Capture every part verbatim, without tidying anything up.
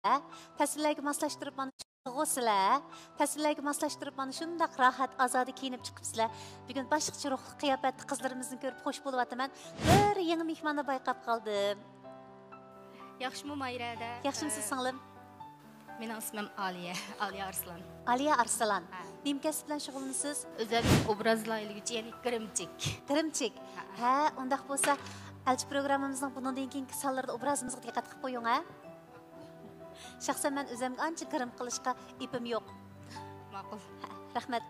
پەسىللەرگە ماسلاشتۇرۇپ مانا شۇنداقغۇ سىلەر. پەسىللەرگە ماسلاشتۇرۇپ مانا شۇنداق راھەت، ئازادە كىيىنىپ چىقىپسىلەر. بۈگۈن باشقىچە روھلۇق قىياپەتتە قىزلىرىمىزنى كۆرۈپ خوش بولۇۋاتىمەن. بىر يېڭى مېھماننى بايقاپ قالدىم. ياخشىمۇ ماھىرە ھەدە؟ ياخشىمۇسىز سىڭلىم؟ مېنىڭ ئىسمىم ئالىيە، ئالىيە ئارسلان. ئالىيە ئارسلان. ھە. نېمە كەسىپ بىلەن شۇغۇللىنىسىز؟ ئۆزۈم ئوبراز لايىھىلىگۈچى، يەنى گىرىمچىك. گىرىمچىك. ھە. ھە، ئۇنداق بولسا ئەلچى پروگراممىمىزنىڭ بۇنىڭدىن كېيىنكى سانلىرىدا ئوبرازىمىزغا دىققەت قىلىپ قويۇڭ، ھە. شەخسەن مەن ئۆزۈمگە ئانچە گىرىم قىلىشقا ئېپىم يوق. ماقۇل. ھە، رەھمەت.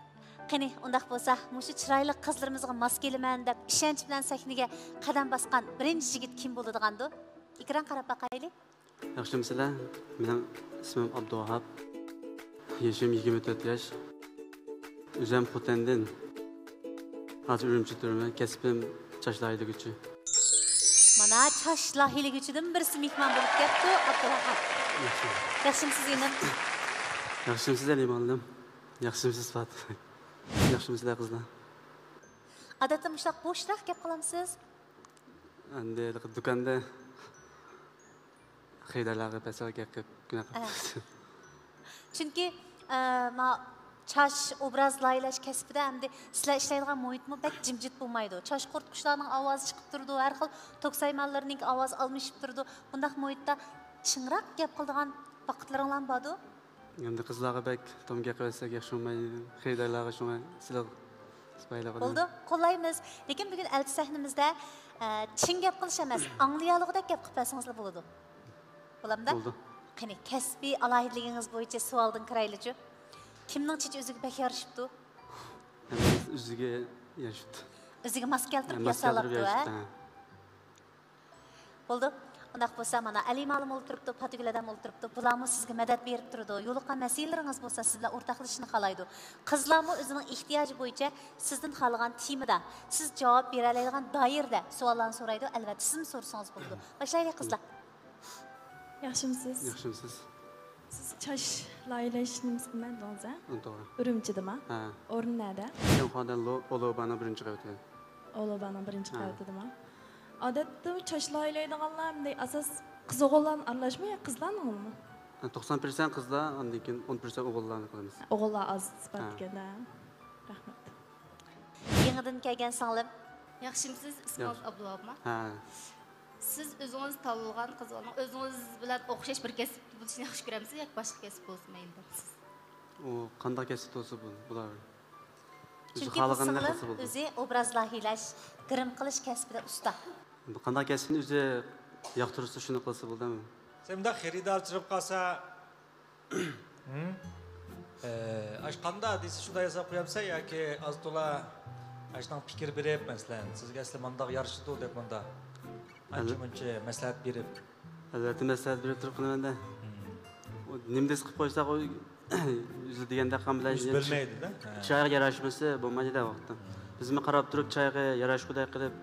قېنى، ئۇنداق بولسا مۇشۇ چىرايلىق قىزلىرىمىزغا ماس كېلىمەن دەپ ئىشەنچ بىلەن سەھنىگە قەدەم باسقان بىرىنچى يىگىت كىم بولىدىغاندۇ؟ ئېكران قاراپ باقايلى. ياخشىمۇسىلەر؟ مېنىڭ ئىسمىم ئابدۇۋاھاپ. يېشىم يىگىرمە تۆت ياش. ئۆزۈم خوتەندىن. ھازىر ئۈرۈمچىدە تۇرىمەن. كەسپىم چاچ لايىھىلىگۈچى. مانا، چاچ لايىھىلىگۈچىدىن بىرسى مېھمان بولۇپ كەپتۇ، ئابدۇۋاھاپ. ياخشى. ياخشىمۇسىز، ئىنىم؟ ياخشىمۇسىز، ئەلىم مۇئەللىم؟ ياخشىمۇسىز، فاتىمە؟ ياخشىمۇسىلەر، قىزلار؟ ئادەتتە مۇشۇنداق بوشراق گەپ قىلامسىز؟ ئەمدى دۇكاندا خېرىدارلارغا پەسەل گەپ قىلىپ گۇناھ قىلىپ. چۈنكى، ئە، ما چاچ ئوبراز لايىھىلەش كەسپىدە ئەمدى سىلەر ئىشلەيدىغان مۇھىتمۇ بەك جىمجىت بولمايدۇ. چاچ قۇرتقۇچلارنىڭ ئاۋازى چىقىپ تۇرىدۇ، ھەر خىل توك سايمانلىرىنىڭكى ئاۋازى ئالمىشىپ تۇرىدۇ. بۇنداق مۇھىتتا چىڭراق گەپ قىلىدىغان ۋاقىتلىرىڭلارمۇ باردۇ؟ ئەمدى قىزلارغا بەك توم گەپ قىلىۋەتسەك ياخشى بولمايدۇ. خېرىدارلارغا شۇڭا سىلەر سىپايىلەرغا. بولدى، قوللايمىز. لېكىن بۈگۈن ئەلچى سەھنىمىزدە، ئە، چىڭ گەپ قىلىش ئەمەس، ئاڭلىيالىغۇدەك گەپ قىلىپ بەرسىڭىزلا بولىدۇ. بولامدا؟ بولدى. قېنى، كەسپىي ئالاھىدىلىكىڭىز بويىچە سوئالدىن كىرايلىچۇ. كىمنىڭ چېچى ئۆزىگە بەك يارىشىپتۇ؟ ھەممىمىز ئۆزىگە يارىشىپتۇ. ئۆزىگە ماس كەلتۈرۈپ ياسالاپتۇ، ھە؟ ھە. بولدى. ئۇنداق بولسا، مانا، ئەلى مالىم ئولتۇرۇپتۇ، پاتىگۈل ھەدەم ئولتۇرۇپتۇ. بۇلارمۇ سىزگە مەدەت بېرىپ تۇرىدۇ. يولۇققان مەسىلىلىرىڭىز بولسا، سىز بىلەن ئورتاقلىشىشنى خالايدۇ. قىزلارمۇ ئۆزىنىڭ ئېھتىياجى بويىچە سىزدىن خالىغان تېمىدا، سىز جاۋاب بېرەلەيدىغان دائىرىدە سوئاللارنى سورايدۇ. ئەلۋەتتە، سىزمۇ سورىسىڭىز بولىدۇ. باشلايلى، قىزلار. ياخشىمۇسىز؟ ياخشىمۇسىز؟ سىز چاچ لايىھىلەش نېمىسى قىلىمەن دېدىڭىز، ھە؟ ئۇ توغرا. ئۈرۈمچىدىما؟ ھە. ئورنى نەدە؟ شياڭخۇادىن لو-، ئولوبانىڭ بىرىنچى قەۋىتى. ئولوبانىڭ بىرىنچى ھە. قەۋىتىدىما؟ ئادەتتە چاچ لايىھىلەيدىغانلار مۇنداق ئاساس قىز ئوغۇللارنى ئارىلاشمۇ يا قىزلارنىمۇ؟ ھە، توقسان پىرسەنت قىزلار، ئاندىن كېيىن ئون پىرسەنت ئوغۇللارنى قىلىمىز. ئوغۇللار ئاز سۈپەت ھە. ئىكەن-دە. رەھمەت. يېڭىدىن كەلگەن سىڭلىم. ياخشىمۇسىز؟ ئىسمىڭىز ياخشى. ئابدۇۋاھاپمۇ؟ ھە. سىز ئۆزىڭىز تاللىغان قىز بالىنىڭ ئۆزىڭىز بىلەن ئوخشاش بىر كەسىپتە بولۇشىنى ياخشى كۆرەمسىز ياكى باشقا كەسىپ بولسا مەيلى دەمسىز؟ ئۇ قانداق كەسىپ بولسا بۇ-، بولار. ئۆزى چۈنكى بۇ خالىغىنىنى سىڭلىم قىلسا بولىدۇ. ئۆزى ئوبراز لايىھىلەش، گىرىم قىلىش كەسپىدە ئۇستا. قانداق كەسىپنى ئۆزى ياقتۇرسا، شۇنى قىلسا بولىدۇ. سەن مۇنداق خېرىدار چىقىپ قالسا، ھىم؟ ئە، ئاش قاندا دېسە، شۇنداق ياساپ قويامسەن ياكى ئاز تولا ئاشنىڭ پىكىر بېرىپ، مەسىلەن، سىزگە ئەسلى مانداق يارىشىدۇ دەپ، مانداق ئانچە مۇنچە مەسلىھەت بېرىپ؟ ئەلۋەتتە، مەسلىھەت بېرىپ تۇرۇپ قىلىمەن-دە. ھىم. ئۇ نېمە دېسە قىلىپ قويساق، ئۇ ئۆزى دېگەندەك قىلغان بىلەن يۈز بۆلمەيدۇ-دە. ھە. چىرايغا ياراشمىسا بولمايدۇ-دە ۋاقىتتا. ھىم. بىزمۇ قاراپ تۇرۇپ چىرايغا ياراشقۇدەك قىلىپ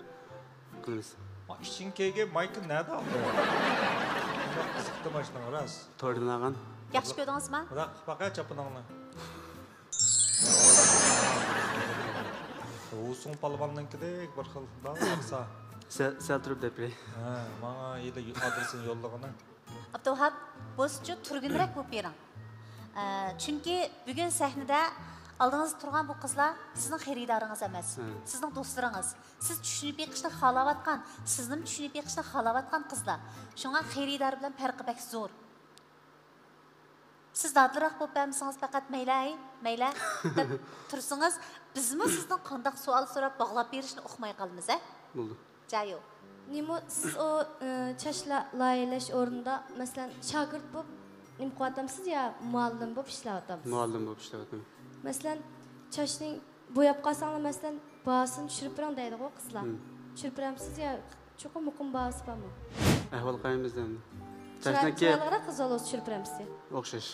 قىلىمىز. ما ئىچىڭ كىيگەن مايكا نەدە ئالدىڭ؟ قىزىقتى ماشىنىڭ راست. توردىن ئالغان. ياخشى كۆردىڭىزما؟ بۇنداق قىلىپ باقە چاپىنىڭنى. ھۇسۇڭ پالۋاننىڭكىدەك بىر خىل، مۇنداق قارىسا. سەل، سەل تۇرۇپ دەپ بېرەي. ھە، ماڭا ھېلى ئادرېسىنى يوللىغىنە. ئابدۇۋاھاپ، بولسىچۇ تۇرغىنىراق بولۇپ بېرىڭ. ئە، چۈنكى بۈگۈن سەھنىدە ئالدىڭىزدا تۇرغان بۇ قىزلار سىزنىڭ خېرىدارىڭىز ئەمەس، ھە. سىزنىڭ دوستلىرىڭىز. سىز چۈشىنىپ بېقىشنى خالاۋاتقان، سىزنىمۇ چۈشىنىپ بېقىشنى خالاۋاتقان قىزلار. شۇڭا خېرىدار بىلەن پەرقى بەك زور. سىز دادىلراق بولۇپ بەرمىسىڭىز پەقەت مەيلى، ھەي، مەيلى دەپ تۇرسىڭىز، بىزمۇ سىزدىن قانداق سوئال سوراپ باغلاپ بېرىشنى ئۇقماي قالىمىز، ھە؟ بولدى. جايۇ. نېمە، سىز ئۇ، ئى، چاچ لا-، لايىھەلەش ئورنىدا، مەسىلەن، شاگىرت بولۇپ نېمە قىلىۋاتامسىز يا مۇئەللىم بولۇپ ئىشلەۋاتامسىز؟ مۇئەللىم بولۇپ ئىشلەۋاتىمەن. مەسىلەن، چاچنى بوياپ قالساڭلار، مەسىلەن، باھاسىنى چۈشۈرۈپ بېرىڭ دەيدىغۇ قىزلار. ھىم. چۈشۈرۈپ بېرەمسىز يا چوقۇم مۇقىم باھاسى بارمۇ؟ ئەھۋال قارايمىز ئەمدى. چىراي-، چاچنىڭكى چىرايلىقراق قىز بولسا چۈشۈرۈپ بېرەمسىز؟ ئوخشاش.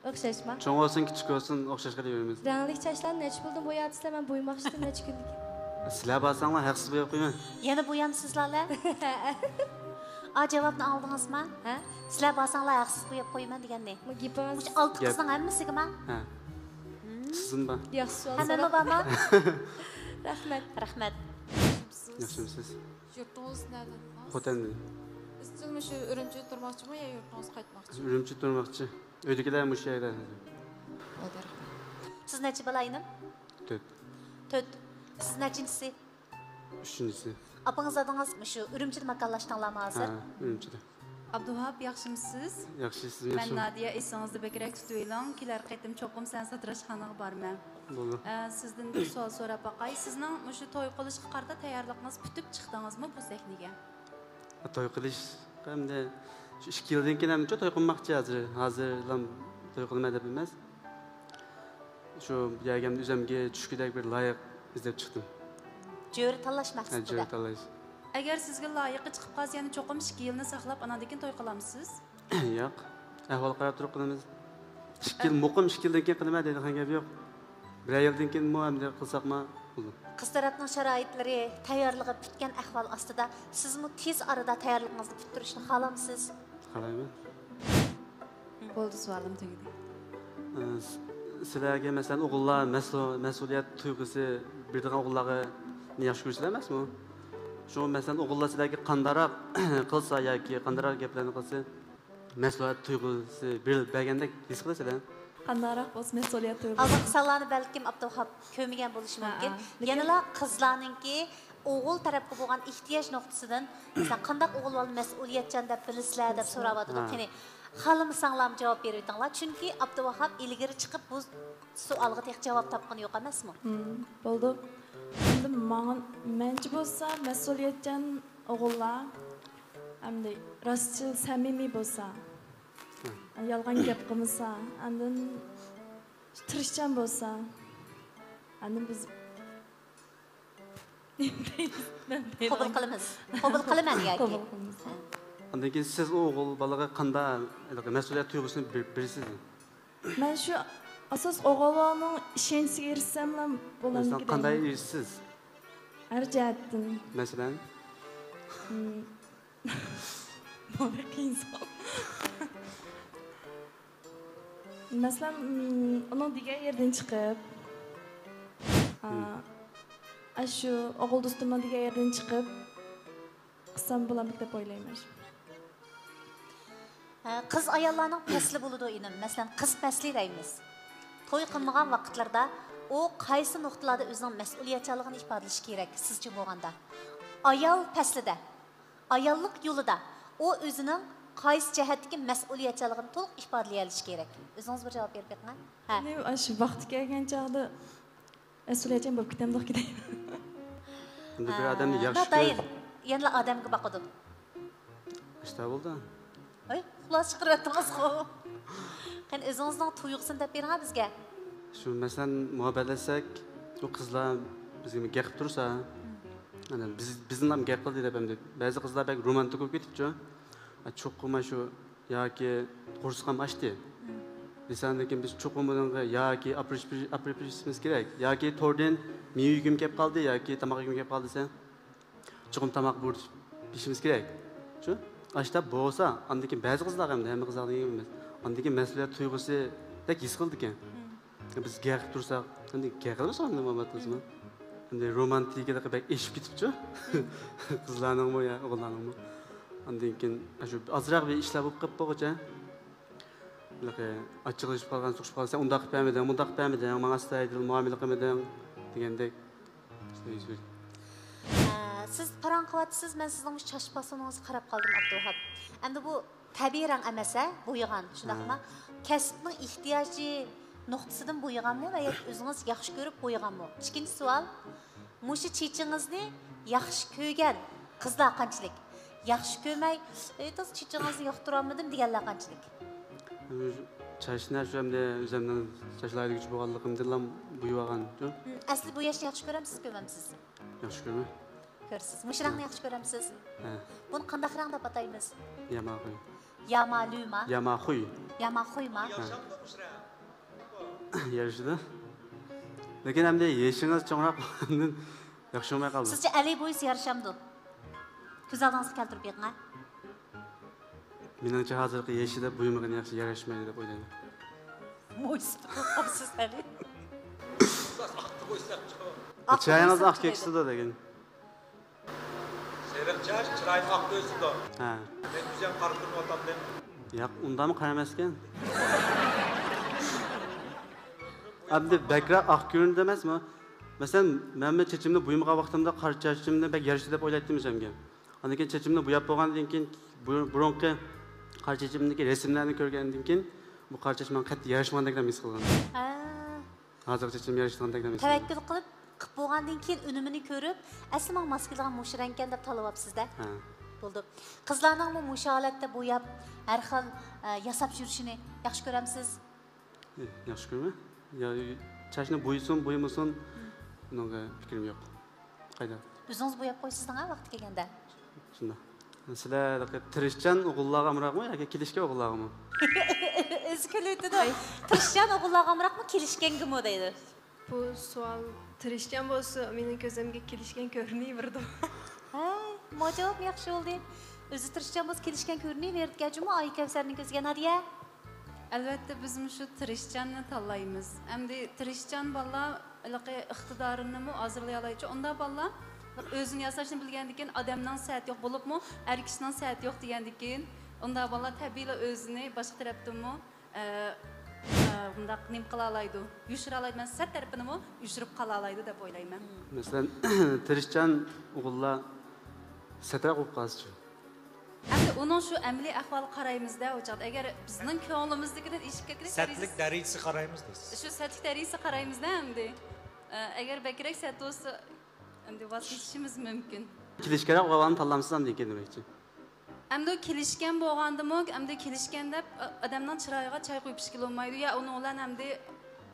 ئوخشاشما؟ چوڭ بولسۇن، كىچىك بولسۇن، ئوخشاش قىلىپ يۈرىمىز. رەڭلىك چاچلارنى نەچچە پۇلدىن بوياۋاتىسىلەر؟ مەن بويىماقچىدىم نەچچە كۈندىن كېيىن. سىلەر بارساڭلار ھەقسىز بوياپ قويىمەن. يەنە بويامسىزلارلە؟ ئا، جاۋابنى ئاڭلىدىڭىزما؟ ھە؟ سىلەر بارساڭلار ھەقسىز بوياپ قويىمەن دېگەننى. بۇ گېپىڭىز. مۇشۇ ئالتە گەپ. قىزنىڭ ھەممىسىگىما؟ ھە. ھىم. سىزدىنبا؟ ياخشى سوئال سوراپ. ھەممىمۇ بارما؟ رەھمەت. رەھمەت. ياخشىمۇسىز؟ يۇرتىڭىز نەدىن؟ خوتەندىن. سىز مۇشۇ ئۈرۈمچىدە تۇرماقچىمۇ يا يۇرتىڭىزغا قايتماقچىمۇ؟ ئۈرۈمچىدە تۇرماقچى. ئۆيدىكىلەر مۇشۇ يەردە. بولدى، رەھمەت. سىز نەچچە بالا ئىنىم؟ تۆت. تۆت. سىز نەچچىنچىسى؟ ئۈچىنچىسى. ئاپىڭىز دادىڭىز مۇشۇ ئۈرۈمچىدە ماكانلاشتىڭلارمۇ ھازىر؟ ھە، ئۈرۈمچىدە. ئابدۇۋاھاب، ياخشىمۇسىز؟ ياخشى، سىزمۇ ياخشىمۇ؟ مەن نادىيە، ئېسىڭىزدە بەكرەك تۇتۇۋېلىڭ، كېلەر قېتىم چوقۇم سەن ساتىراشخانىغا بارىمەن. بولدى. ئە، سىزدىن بىر سوئال سوراپ باقاي، سىزنىڭ مۇشۇ توي قىلىشقا قارىتا تەييارلىقىڭىز پۈتۈپ چىقتىڭىزمۇ بۇ سەھنىگە؟ توي قىلىش ئەمدى شۇ ئىككى يىلدىن كېيىن ئەمدىچۇ توي قىلماقچى ھازىر. ھازىرلا توي قىلىمەن دەپ ئەمەس. شۇ يەرگە ئەمدى ئۆزۈمگە چۈشكۈدەك بىر لايىق ئىزدەپ چىقتىم. جۆرە تاللاش ھە، مەقسىتىدە. جۆرە تاللاش. ئەگەر سىزگە لايىقى چىقىپ قالسا، يەنە چوقۇم ئىككى يىلنى ساقلاپ، ئاناندىن كېيىن توي قىلامسىز؟ ياق. ئەھۋالغا قاراپ تۇرۇپ قىلىمىز. ئىككى يىل، مۇقىم ئىككى يىلدىن كېيىن قىلىمەن دەيدىغان گەپ يوق. بىرەر يىلدىن كېيىنمۇ ئەمدى قىلساقمۇ بولىدۇ. قىز تەرەپنىڭ شارائىتلىرى، تەييارلىقى پۈتكەن ئەھۋال ئاستىدا، سىزمۇ تېز ئارىدا تەييارلىقىڭىزنى پۈتتۈرۈشنى خالامسىز؟ خالايمەن. بولدى، سوئالىم تۈگىدى. ئە، س-، سىلەرگە، مەسىلەن، ئوغۇللار مەسئۇ-، مەسئۇلىيەت تۇيغۇسى بېرىدىغان ئوغۇللارنى ياخشى كۆرىسىلەر ئەمەسمۇ؟ شۇڭا، مەسىلەن، ئوغۇللار سىلەرگە قانداقراق قىلسا ياكى قانداقراق گەپلەرنى قىلسا، مەسئۇلىيەت تۇيغۇسى بېرىلىپ بەرگەندەك ھېس قىلىسىلەر. قانداقراق بولسا مەسئۇلىيەت تۇيغۇسى؟ ئالدىنقى سانلارنى بەلكىم ئابدۇۋاھاب كۆرمىگەن بولۇشى ھە، مۇمكىن. ھە. لېكىن يەنىلا قىزلارنىڭكى ئوغۇل تەرەپكە بولغان ئېھتىياج نۇقتىسىدىن، مەسىلەن، قانداق ئوغۇل بالىنى مەسئۇلىيەتچان دەپ بىلىسىلەر دەپ سوراۋاتىدۇ. ھە. قېنى، خالىمىساڭلارمۇ جاۋاب بېرىۋېتىڭلار. چۈنكى ئابدۇۋاھاب ئىلگىرى چىقىپ بۇ سوئالغا تېخى جاۋاب تاپقىنى يوق ئەمەسمۇ؟ مم، بولدى. ئەمدى ماڭا، مەنچە بولسا مەسئۇلىيەتچان ئوغۇللار، ئەمدى راستچىل، سەمىمىي بولسا، يالغان گەپ قىلمىسا، ئاندىن تىرىشچان بولسا، ئاندىن بىز قوبۇل قىلىمىز. قوبۇل قىلىمەن ياكى؟ قوبۇل قىلىمىز. ئاندىن كېيىن سىز ئۇ ئوغۇل بالىغا قانداق ھېلىقى مەسئۇلىيەت تۇيغۇسىنى بېرىسىز؟ مەن شۇ ئاساس ئوغۇل بالىنىڭ ئىشەنچىگە ئېرىشسەملا بولامدىكىن. قانداق ئېرىشىسىز؟ ھەر جەھەتتىن. مەسىلەن؟ مم. بۇ بەك قىيىن سوئال. مەسىلەن، مم، ئۇنىڭ دېگەن يېرىدىن چىقىپ، ئا، مم. ئاشۇ ئوغۇل دوستۇمنىڭ دېگەن يېرىدىن چىقىپ، قىلسام بولامدىكىن دەپ ئويلايمەن. ھە، قىز ئاياللارنىڭ پەسلى بولىدۇ، ئىنىم. مەسىلەن، قىز پەسلى دەيمىز. توي قىلمىغان ۋاقىتلىرىدا ئۇ قايسى نۇقتىلاردا ئۆزىنىڭ مەسئۇلىيەتچانلىقىنى ئىپادىلىشى كېرەك، سىزچە بولغاندا؟ ئايال پەسلىدە، ئاياللىق يولىدا ئۇ ئۆزىنىڭ قايسى جەھەتتىكى مەسئۇلىيەتچانلىقىنى تولۇق ئىپادىلىيەلىشى كېرەك؟ ئۆزىڭىز بىر جاۋاب بېرىپ بېقىڭ، ھە. ھە. مەن ئاشۇ ۋاقتى كەلگەن چاغدا مەسئۇلىيەتچان بولۇپ كېتەمدۇق دەيمەن. ئەمدى بىر ئادەمنى ھە، ياخشى ناتايىن، كۆرۈپ يەنىلا ئادەمگە باقىدۇ. ئىشتا بولدى. ھەي، خۇلاسە چىقىرىۋەتتىڭىزغۇ. قېنى، ئۆزىڭىزنىڭ تۇيغۇسىنى دەپ بېرىڭە بىزگە. شۇ، مەسىلەن، مۇھەببەتلەشسەك، ئۇ قىزلار بىزگە گەپ قىلىپ تۇرسا، ئانا، بىز، بىزنىلا گەپ قىلدى دەپ، ئەمدى بەزى قىزلار بەك رومانتىك بولۇپ كېتىپچۇ. چوقۇم شۇ ياكى قورسىقىم ئاچتى دېسە، ئاندىن كېيىن بىز چوقۇم بۇنىڭغا ياكى ئاپېرىشىپ-، ئاپېرىپ بېرىشىمىز كېرەك، ياكى توردىن مېۋە يېگۈم كېلىپ قالدى ياكى تاماق يېگۈم كېلىپ قالدى دېسە، چوقۇم تاماق بۇيرۇتۇپ يېيىشىمىز كېرەك. شۇ ئاشتا بولسا، ئاندىن كېيىن بەزى قىزلارغا، ئەمدى ھەممە قىزلارغا دېگەن ئەمەس، ئاندىن كېيىن مەسئۇلىيەت تۇيغۇسىدەك ھېس قىلىدىكەن. مم. بىز گەپ قىلىپ تۇرساق، ئەمدى گەپ قىلمىساق ئەمدى مۇھەببەت قىلسىمۇ. مم. ئەمدى رومانتىكىلىقى بەك ئېشىپ كېتىپچۇ. مم. قىزلارنىڭمۇ يا ئوغۇللارنىڭمۇ. ئاندىن كېيىن شۇ ئازراق بىر ئىشلار بولۇپ قېلىپ بولغۇچە، ھېلىقى ئاچچىقلىشىپ قالغان، سوقۇشۇپ قالسا، سەن ئۇنداق قىلىپ بەرمىدىڭ، مۇنداق قىلىپ بەرمىدىڭ، ماڭا ئەستايىدىل مۇئامىلە قىلمىدىڭ دېگەندەك. ئە، سىز پاراڭ قىلىۋاتىسىز، مەن سىزنىڭ مۇشۇ چاچ پاسونىڭىزغا قاراپ قالدىم، ئابدۇۋاھاب. ئەمدى بۇ تەبىئىي رەڭ ئەمەس، ھە؟ بويىغان، شۇنداقمۇ؟ ھە. كەسىپنىڭ ئېھتىياجى نۇقتىسىدىن بويىغانمۇ ۋە ياكى ئۆزىڭىز ياخشى كۆرۈپ بويىغانمۇ؟ ئىككىنچى سوئال، مۇشۇ چېچىڭىزنى ياخشى كۆرگەن قىزلار قانچىلىك؟ ياخشى كۆرمەي، «ئەي، تازا چېچىڭىزنى ياقتۇرالمىدىم» دېگەنلەر قانچىلىك؟ چاچنى شۇ ئەمدى ئۆزۈمنىڭ چاچ لايىھىلىگۈچى بولغانلىقىمدىنلا بويىۋالغان. ھىم، ئەسلى بوياشنى ياخشى كۆرەمسىز، كۆرمەمسىز؟ ياخشى كۆرىمەن. كۆرىسىز. مۇشۇ رەڭنى ھە. ياخشى كۆرەمسىز؟ ھە. بۇنى قانداق رەڭ دەپ ئاتايمىز؟ ياماخۇي. يامالۈما؟ ياماخۇي. ياماخۇيما؟ ھە. يارىشىدۇ. لېكىن ئەمدى يېشىڭىز چوڭراق بولغاندىن ياخشى بولماي قالدى. سىزچە ئەلى بويىسى يارىشامدۇ؟ كۆز ئالدىڭىزغا كەلتۈرۈپ بېقىڭ، ھە؟ مېنىڭچە ھازىرقى يېشىدا بويىمىغىنى ياخشى، ياراشمايدۇ دەپ ئويلايمەن. مويسىز قاپسىز ئەلى. چىرايىڭىز ئاق كېكىسىدۇ دېگىن. سېرىق چاچ چىراينى ئاق كۆرسىتىدۇ. ھە. مەن ئۆزۈم قارا كۆرۈنۈۋاتامدىم؟ ياق، ئۇنداقمۇ قارا ئەمەسكەن. ئەمدى بەكرەك ئاق كۆرۈنىدۇ ئەمەسمۇ؟ مەسىلەن، مەنمۇ چېچىمنى بويىمىغان ۋاقتىمدا قارا چاچىمنى بەك يارىشىدۇ دەپ ئويلايتتىم ئۆزۈمگە. ئاندىن كېيىن چېچىمنى بوياپ بولغاندىن كېيىن، بۇ-، بۇرۇنقى قارا چېچىمدىكى رەسىملەرنى كۆرگەندىن كېيىن، بۇ قارا چاچ ماڭا قەتئىي ياراشمىغاندەكلا ھېس قىلغان. ھە. ھازىرقى چېچىم يارىشىدىغاندەكلا ھېس قىلغان. تەۋەككۈل قىلىپ، قىپ بولغاندىن كېيىن ئۈنۈمىنى كۆرۈپ، ئەسلى ماڭا ماس كېلىدىغان مۇشۇ رەڭكەن دەپ تاللىۋاپسىز-دە. ھە. بولدى. قىزلارنىڭمۇ مۇشۇ ھالەتتە بوياپ، ھەر خىل، ئە، ياساپ يۈرۈشىنى ياخشى كۆرەمسىز؟ ئى، ياخشى كۆرىمەن. يا، چاچنى بويىسۇن، بويىمىسۇن، بۇنىڭغا پىكرىم يوق. قايدا؟ ئۆزىڭىز بوياپ قويىسىز دەڭا ۋاقتى كەلگەندە. شۇنداق. سىلەر تىرىشچان ئوغۇللارغا ئامراقمۇ ياكى كېلىشكەن ئوغۇللارغىمۇ؟ ئۆزى كۈلۈۋېتىدۇ. تىرىشچان ئوغۇللارغا ئامراقمۇ، كېلىشكەنگىمۇ دەيدۇ. بۇ سوئال تىرىشچان بولسا، مېنىڭ كۆزۈمگە كېلىشكەن كۆرۈنۈۋېرىدۇ. ھەي، ماجاۋاب ياخشى بولدى. ئۆزى تىرىشچان بولسا، كېلىشكەن كۆرۈنۈۋېرىدىكەن جۇمۇ، ئايكەۋسەرنىڭ كۆزىگە، نادىيە. ئەلۋەتتە، بىز مۇشۇ تىرىشچاننى تاللايمىز. ئەمدى تىرىشچان بالىلار ھېلىقى ئىقتىدارىنىمۇ ھازىرلىيالايدۇ. ئۇنداق بالىلار ئۆزىنى ياساشنى بىلگەندىكىن، ئادەمنىڭ سەتى يوق بولۇپمۇ، ئەر كىشىنىڭ سەتى يوق دېگەندىكىن، ئۇنداق بالىلار تەبىئىيلا ئۆزىنى باشقا تەرەپتىنمۇ، ئە، ئە، بۇنداق نېمە قىلالايدۇ، يوشۇرالايدۇ، مەن سەت تەرىپىنىمۇ يوشۇرۇپ قالالايدۇ دەپ ئويلايمەن. مەسىلەن، تىرىشچان ئوغۇللار سەترەك بولۇپ قالسىچۇ؟ ئەمدى ئۇنىڭ شۇ ئەمەلىي ئەھۋالىغا قارايمىز-دە، ئۇ چاغدا. ئەگەر بىزنىڭ كۆڭلىمىزدىكىدىن ئېشىپ كەتكەن سەتلىك دەرىجىسى قارايمىز دەيسىز. شۇ سەتلىك دەرىجىسى قارايمىز-دە ئەمدى. ئە، ئەگەر بەكرەك سەت بولسا، ئەمدى ۋاز كېچىشىمىز مۇمكىن. كېلىشكەنرەك ئوغۇللارنى تاللامسىز ئەمدى كېيىن دېمەكچى. ئەمدى كېلىشكەن بولغاندىمۇ، ئەمدى كېلىشكەن دەپ، ئە، ئادەمنىڭ چىرايىغا چاي قۇيۇپ ئىچكىلى بولمايدۇ. يا ئۇنىڭ بىلەن ئەمدى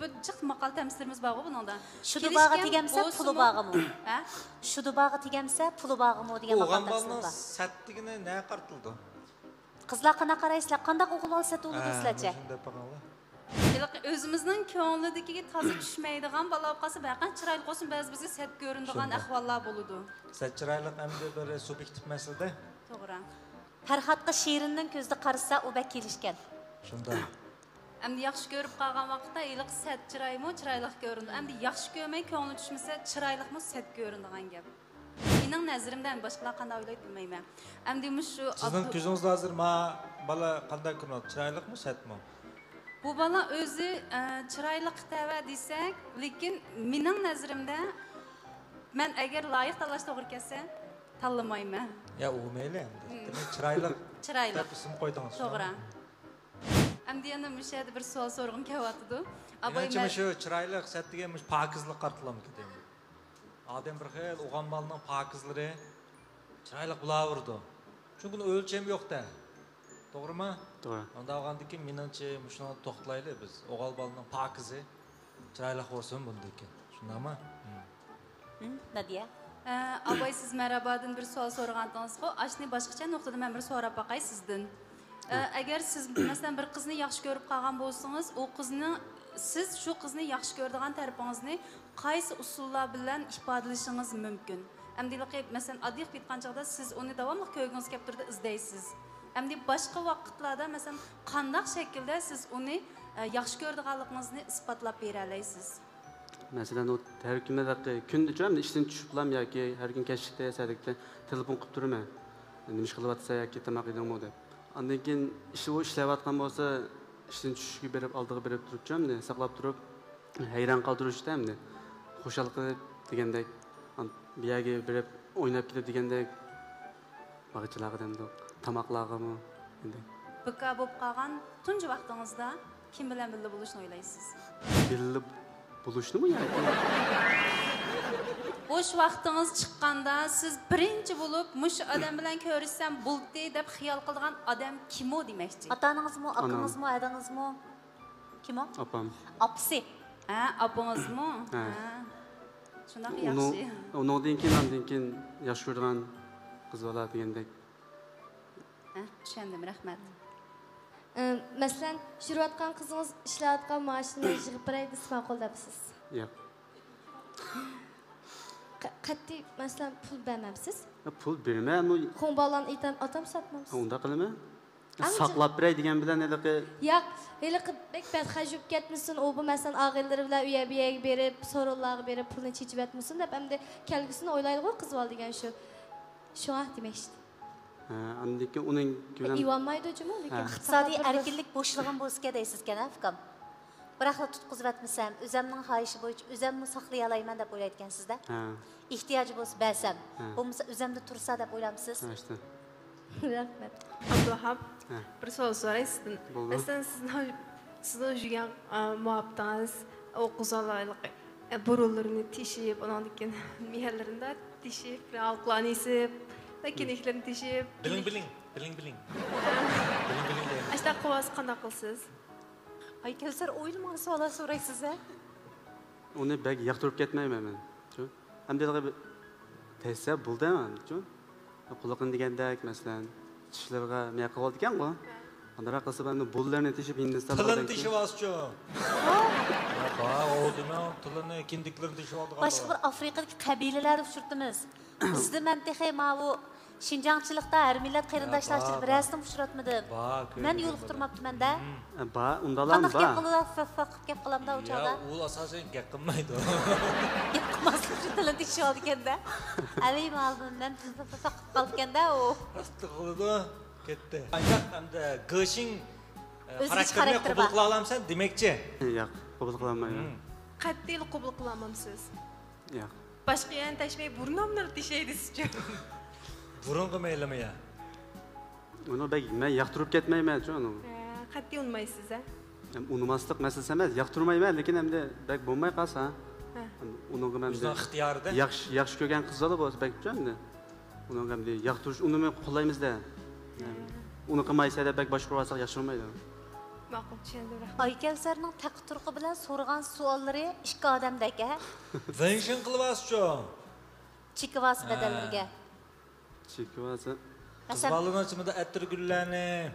بىر جىق ماقال تەمسىلىمىز بارغۇ بۇنىڭدا. شۇدۇباغا كېلىشكەن تېگەمسە، بولسىمۇ پۇلۇباغىمۇ؟ ھە؟ شۇدۇباغا تېگەمسە، پۇلۇباغىمۇ دېگەن ماقال تەمسىلىم بار. ئۇ ئوغۇل بالىنىڭ سەتلىكىنى نەگە قارىتىلىدۇ؟ قىزلار قانداق قارايسىلەر؟ قانداق ئوغۇل بالا سەت بولىدۇ دەيسىلەرچە؟ ھە، مۇشۇنى دەپ بېقىڭلار. ھېلىقى ئۆزىمىزنىڭ كۆڭلىدىكىگە تازا چۈشمەيدىغان بالا بولۇپ قالسا، بەقەن چىرايلىق بولسۇن، بەزى بىزگە سەت كۆرۈنىدىغان ئەھۋاللار بولىدۇ. سەت چىرايلىق ئەمدى بىر سۇبيېكتىپ مەسىلىدە. توغرا. پەرھاتقا شېرىننىڭ كۆزىدە قارىسا، ئۇ بەك كېلىشكەن. شۇنداق. ئەمدى ياخشى كۆرۈپ قالغان ۋاقىتتا ھېلىقى سەت چىرايمۇ چىرايلىق كۆرۈنىدۇ. ئەمدى ياخشى كۆرمەي كۆڭلى چۈشمىسە، چىرايلىقمۇ سەت كۆرۈنىدىغان گەپ. مېنىڭ نەزىرىمدە، ئەمدى باشقىلار قانداق ئويلايدۇ بىلمەيمەن. ئەمدى مۇشۇ سىزنىڭ ئابدۇ- كۆزىڭىزدە ھازىر ما بالا قانداق كۆرۈنۈۋاتىدۇ؟ چىرايلىقمۇ، سەتمۇ؟ بۇ بالا ئۆزى، ئە، چىرايلىق تەۋە دېسەك، لېكىن مېنىڭ نەزىرىمدە، مەن ئەگەر لايىق تاللاش توغرا كەلسە، تاللىمايمەن. يا، ئۇ مەيلى ئەمدى. دېمەك، چىرايلىق چىرايلىق دەپ ئىسىم قويدىڭىز، توغرا. ئەمدى يەنە مۇشۇ يەردە بىر سوئال سورىغۇم كېلىۋاتىدۇ. ئاباي، مېنىڭچە، مەن مۇشۇ چىرايلىق سەت دېگەن مۇشۇ پاكىزلىق قارىتىلامدىكىن. ئادەم بىر خىل ئوغان بالىنىڭ پاكىزلىرى چىرايلىق بولاۋېرىدۇ. چۈنكى ئۇنىڭ ئۆلچىمى يوق-دە. توغرىمۇ؟ توغرا. ئۇنداق بولغاندىكىن، مېنىڭچە، مۇشۇنىڭغا توختىلايلى بىز. ئوغان بالىنىڭ پاكىزى چىرايلىق بولسۇن بۇندىن كېيىن. شۇنداقمۇ؟ ھىم. ھىم، نادىيە. ئە، ئاباي، سىز مەرھابادىن بىر سوئال سورىغانتىڭىزغۇ، ئاشۇنى باشقىچە نۇقتىدا مەن بىر سوراپ باقاي سىزدىن. ئە، ھىم. ئەگەر سىز، مەسىلەن، بىر قىزنى ياخشى كۆرۈپ قالغان بولسىڭىز، ئۇ قىزنى، سىز شۇ قىزنى ياخشى كۆرىدىغان تەرىپىڭىزنى قايسى ئۇسۇللار بىلەن ئىپادىلىشىڭىز مۇمكىن؟ ئەمدى ھېلىقى، مەسىلەن، ئاددىي قىلىپ ئېيتقان چاغدا، سىز ئۇنى داۋاملىق كۆرگۈڭىز كەپ تۇرىدۇ، ئىزدەيسىز. ئەمدى باشقا ۋاقىتلاردا، مەسىلەن، قانداق شەكىلدە سىز ئۇنى، ئە، ياخشى كۆرىدىغانلىقىڭىزنى ئىسپاتلاپ بېرەلەيسىز؟ مەسىلەن، ئۇ ھەر كۈنى ھېلىقى كۈندىچۇ، ئەمدى ئىشتىن چۈشۈپلام ياكى ھەر كۈنى كەچلىكتە، سەدىكتە تېلېفون قىلىپ تۇرىمەن. نېمە ئىش قىلىۋاتىسەن ياكى تاماق يېدىڭمۇ دەپ. ئاندىن كېيىن ئىشى، ئۇ ئىشلەۋاتقان بولسا، ئىشتىن چۈشۈشكە بېرىپ، ئالدىغا بېرىپ تۇرۇپچۇ، ئەمدى ساقلاپ تۇرۇپ، ھەيران قالدۇرۇشتا ئەمدى خۇشال قىلىپ دېگەندەك، بۇ يەرگە بېرىپ ئويناپ كېتىپ دېگەندەك، باغچىلارغا دەمدۇق، تاماقلارغىمۇ ئەمدى. بىكار بولۇپ قالغان تۇنجى ۋاقتىڭىزدا كىم بىلەن بىللە بولۇشنى ئويلايسىز؟ بىللە بولۇشنىمۇ ياكى؟ بوش ۋاقتىڭىز چىققاندا، سىز بىرىنچى بولۇپ، مۇشۇ ئادەم بىلەن كۆرۈشسەم بولدى دەپ خىيال قىلىدىغان ئادەم كىمۇ دېمەكچى؟ ئاتا ئانىڭىزمۇ، ئانام. ئاكىڭىزمۇ، ھەدىڭىزمۇ؟ كىمۇ؟ ئاپام. ئاپىسى. ھە، ئاپىڭىزمۇ؟ ھە. ھە. شۇنداق ئۇنىڭ، ياخشى. ئۇنىڭدىن كېيىن، ئاندىن كېيىن ياخشى كۆرىدىغان قىز بالا دېگەندەك. ھە، چۈشەندىم، رەھمەت. ئە، مەسىلەن، يۈرۈۋاتقان قىزىڭىز ئىشلەۋاتقان مائاشىنى يىغىپ بېرەي دېسە ماقۇل دەپسىز. ياق. قە-، قەتئىي، مەسىلەن، پۇل بەرمەمسىز؟ يا، پۇل بېرىمەن، ئەمما خوڭ بالىلارنى ئېتەم-، ئاتام ساتمامسىز؟ ئۇنداق قىلىمەن. ئەمما ساقلاپ بېرەي دېگەن بىلەن ھېلىقى. ياق، ھېلىقى بەك بەتخەج بولۇپ كەتمىسۇن، ئۇ بۇ، مەسىلەن، ئاغىنىلىرى بىلەن ئۇ يەر بۇ يەرگە بېرىپ، سورۇنلارغا بېرىپ، پۇلنى چېچىۋەتمىسۇن دەپ، ئەمدى كەلگۈسىنى ئويلايدىغۇ قىز بالا دېگەن شۇ. شۇڭا دېمەكچىدىم. ھە، ئاندىن كېيىن ئۇنىڭ بىلەن ئېيۋالمايدۇ جۇمۇ، لېكىن ھە. ئىقتىسادىي ئەركىنلىك بوشلۇقۇم بولسىكەن دەيسىزكەن ھە ئۇكام؟ بىراقلا تۇتقۇزۇۋەتمىسەم، ئۆزەمنىڭ خاھىشى بويىچە ئۆزەممۇ ساقلىيالايمەن دەپ ئويلايدىكەنسىز-دە. ھە. ئېھتىياجى بولسا بەرسەم، ھە. بولمىسا ئۆزەمدە تۇرسا دەپ ئويلامسىز؟ ھە، ئىشتە. رەھمەت. ئابدۇۋاھاب، ھە. بىر سوئال سوراي سىزدىن. بولدى. مەسىلەن، سىزنىڭ، سىزنىڭ يۈرگەن، ئا، مۇھەببىتىڭىز ئوقۇزالارلىق، ئە، بۇرۇنلىرىنى تېشىپ، ئۇنىڭدىن كېيىن مېھىرلىرىنى تېشىپ، ھالقىلارنى يېسىپ، كىنىكلىرىنى تېشىپ. بىلىڭ، بىلىڭ، بىلىڭ، بىلىڭ. بىلىڭ، بىلىڭ دەيمەن. ئاشۇنداق قىلىۋالسا قانداق قىلىسىز؟ ئايكەۋسەر، ئويلىمىغان سوئاللار سورايسىز ھە؟ ئۇنى بەك ياقتۇرۇپ كەتمەيمەن مەن. شۇ. ئەمدى بىر تەسسە بولدى، شۇ. قۇلىقىنى دېگەندەك، مەسىلەن، چىشلىرىغا نېمە قىلىۋالىدىكەنغۇ؟ ئاندىراق قىلسا، بۇلارنى تېشىپ ھىندىستانغا تىلىنى تېشىۋالسىچۇ. بار، ئۇ دېمەڭ، تىلىنى، كىندىكلىرىنى تېشىۋالىدىغان. باشقا بىر ئافرىقىدىكى قەبىلىلەردە ئۇچرىتىمىز. بىزدە مەن تېخى ماۋۇ شىنجاڭچىلىقتا ھەر مىللەت قېرىنداشلار ئىچىدە بىرەرسىنى ئۇچراتمىدىم. مەن يولۇقتۇرماپتىمەن-دە. بار، ئۇنداقلارمۇ بار. قانداق گەپ قىلىدۇ؟ فىف، فىف قىلىپ گەپ قىلامدا ئۇ چاغدا. يا، ئۇ ئاساسەن گەپ قىلمايدۇ. گەپ قىلماسلىق ئۈچۈن تىلىنى تېشىۋالىدىكەن-دە. ئەلى مالدىن مەن فىف، فىف قىلىپ قالىدىكەن-دە ئۇ. راست قىلىدۇ، كەتتى. ئانداق ئەمدى گېشىڭ، ئە، ئۆزگىچە خاراكتېرىنى خاراكتېرى قوبۇل بار. قىلالامسەن دېمەكچى. ياق، قوبۇل قىلالمايمەن. مم. قەتئىيلا قوبۇل قىلالمامسىز؟ ياق. باشقا يەرنى تەشمەي بۇرنۇمنى تېشەي دېسىچۇ. بۇرۇنغا مەيلىمۇ يا؟ ئۇنى بەك مەن ياقتۇرۇپ كەتمەيمەنچۇ ئۇنى. ھە، قەتئىي ئۇنىمايسىز ھە؟ ئۇنىماسلىق مەسىلىسى ئەمەس، ياقتۇرمايمەن، لېكىن ئەمدى بەك بولماي قالسا. ھە. ئۇنىڭغا مەن ئۆزىنىڭ ئىختىيارىدا. ياخشى، ياخشى كۆرگەن قىزلار بولسا بەك ئۇنىمايدۇ. ئۇنىڭغا ئەمدى ياقتۇرۇش ئۇنىمۇ قوللايمىز-دە. ھە. ئۇنى قىلمايسەن دەپ بەك باشقۇرۇۋالساق ياخشى بولمايدۇ. ماقۇل، چۈشەندىم، رەھمەت. ئايكەۋسەرنىڭ تەقى تۇرقى بىلەن سورىغان سوئاللىرى ئىككى ئادەمدەك ھە؟ ۋېنشىن قىلىۋالسىچۇ. چېكىۋالسا ھە. بەدەللىرىگە. چېكىۋالسا. قىز بالىنىڭ ئىچىمىزدە ئەتىرگۈللەرنى،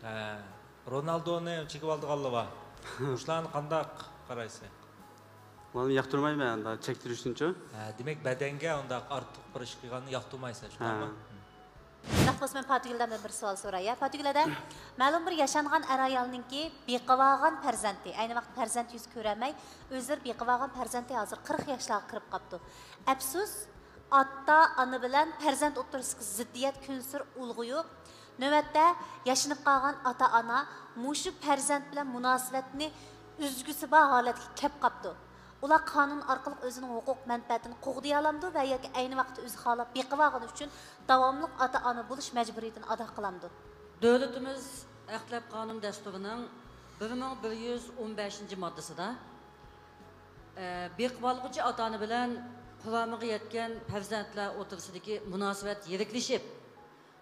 ھە، رونالدونى چېكىۋالىدىغانلار بار. شۇلارنى قانداق قارايسىز؟ ئۇلارنى ياقتۇرمايمەن ئۇنداق چەكتۈرۈشنىچۇ. ھە، دېمەك، بەدەنگە ئۇنداق ئارتۇق بىر ئىش قىلغاننى ياقتۇرمايسىز، شۇنداقمۇ؟ ھە. شۇنداق بولسا، مەن پاتىگۈلدىن بىر سوئال سوراي، يا؟ پاتىگۈل ھەدە، مەلۇم بىر ياشانغان ئەر-ئايالنىڭكى بېقىۋالغان پەرزەنتى، ئەينى ۋاقىت پەرزەنت يۈز كۆرەلمەي، ئۆزلىرى بېقىۋالغان پەرزەنتى ھازىر قىرىق ياشلارغا كىرىپ قاپتۇ. ئەپسۇس، ئاتا-ئانا بىلەن پەرزەنت ئوتتۇرىسىدىكى زىددىيەت كۈنسېرى ئۇلغىيىپ، نۆۋەتتە ياشىنىپ قالغان ئاتا-ئانا مۇشۇ پەرزەنت بىلەن مۇناسىۋەتنى ئۈزگۈسى بار ھالەتكە كەپ قاپتۇ. ئۇلار قانۇن ئارقىلىق ئۆزىنىڭ ھوقۇق مەنپەئەتىنى قوغدىيالامدۇ ۋە ياكى ئەينى ۋاقىتتا ئۆزى خالاپ بېقىۋالغىنى ئۈچۈن داۋاملىق ئاتا-ئانا بولۇش مەجبۇرىيىتىنى ئادا قىلامدۇ؟ دۆلىتىمىز ئەخلەت قانۇن دەستۇرىنىڭ بىر مىڭ بىر يۈز ئون بەشىنچى ماددىسىدا، ئە، بېقىۋالغۇچى ئاتا-ئانا بىلەن قۇرامىغا يەتكەن پەرزەنتلەر ئوتتۇرىسىدىكى مۇناسىۋەت يىرىكلىشىپ،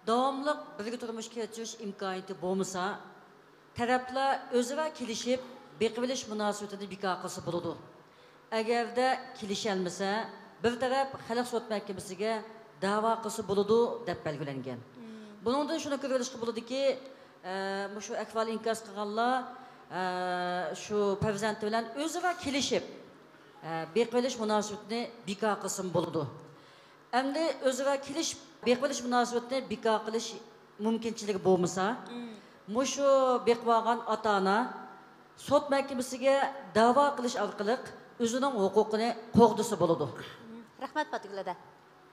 داۋاملىق بىرگە تۇرمۇش كەچۈرۈش ئىمكانىيىتى بولمىسا، تەرەپلەر ئۆزئارا كېلىشىپ، بېقىۋېلىش مۇناسىۋىتىنى بىكار قىلسا بولىدۇ. ئەگەردە كېلىشەلمىسە، بىر تەرەپ خەلق سوت مەھكىمىسىگە دەۋا قىلسا بولىدۇ، دەپ بەلگىلەنگەن. مم. بۇنىڭدىن شۇنى كۆرۈۋېلىشقا بولىدۇكى، ئە، مۇشۇ ئەھۋال ئىنكاس قىلغانلار، ئە، شۇ پەرزەنتى بىلەن ئۆزئارا كېلىشىپ، ئە، بېقىۋېلىش مۇناسىۋىتىنى بىكار قىلسىمۇ بولىدۇ. ئەمدى ئۆزئارا كېلىشىپ بېقىۋېلىش مۇناسىۋىتىنى بىكار قىلىش مۇمكىنچىلىكى بولمىسا، مم. مۇشۇ بېقىۋالغان ئاتا-ئانا سوت مەھكىمىسىگە دەۋا قىلىش ئارقىلىق ئۆزىنىڭ ھوقۇقىنى قوغدىسا بولىدۇ. مم. رەھمەت، پاتىگۈل ھەدە.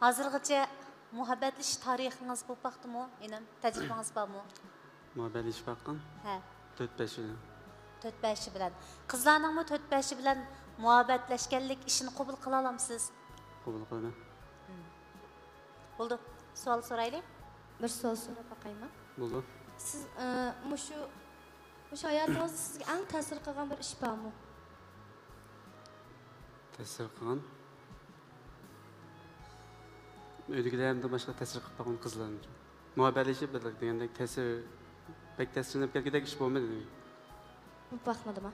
ھازىرغىچە مۇھەببەتلىشىش تارىخىڭىز بولۇپ باقتىمۇ، ئىنىم؟ تەجرىبىڭىز بارمۇ؟ مۇھەببەتلىشىپ باققان؟ ھە. تۆت بەشى بىلەن. تۆت بەشى بىلەن. قىزلارنىڭمۇ تۆت بەشى بىلەن مۇھەببەتلەشكەنلىك ئىشىنى قوبۇل قىلالامسىز؟ قوبۇل قىلىمەن. مم. بولدى. سوئال سورايلى. بىر سوئال سوراپ باقايمۇ؟ بولدى. سىز، ئە، مۇشۇ، مۇشۇ ھاياتىڭىزدا سىزگە ئەڭ تەسىر قىلغان بىر ئىش بارمۇ؟ تەسىر قىلغان؟ ئۆيدىكىلەردىن باشقا تەسىر قىلىپ باققان قىزلارنى. مۇھەببەتلىشىپ بىر دېگەندەك تەسىر، بەك تەسىرلىنىپ كەتكۈدەك ئىش بولمىدى. بولۇپ باقمىدىما؟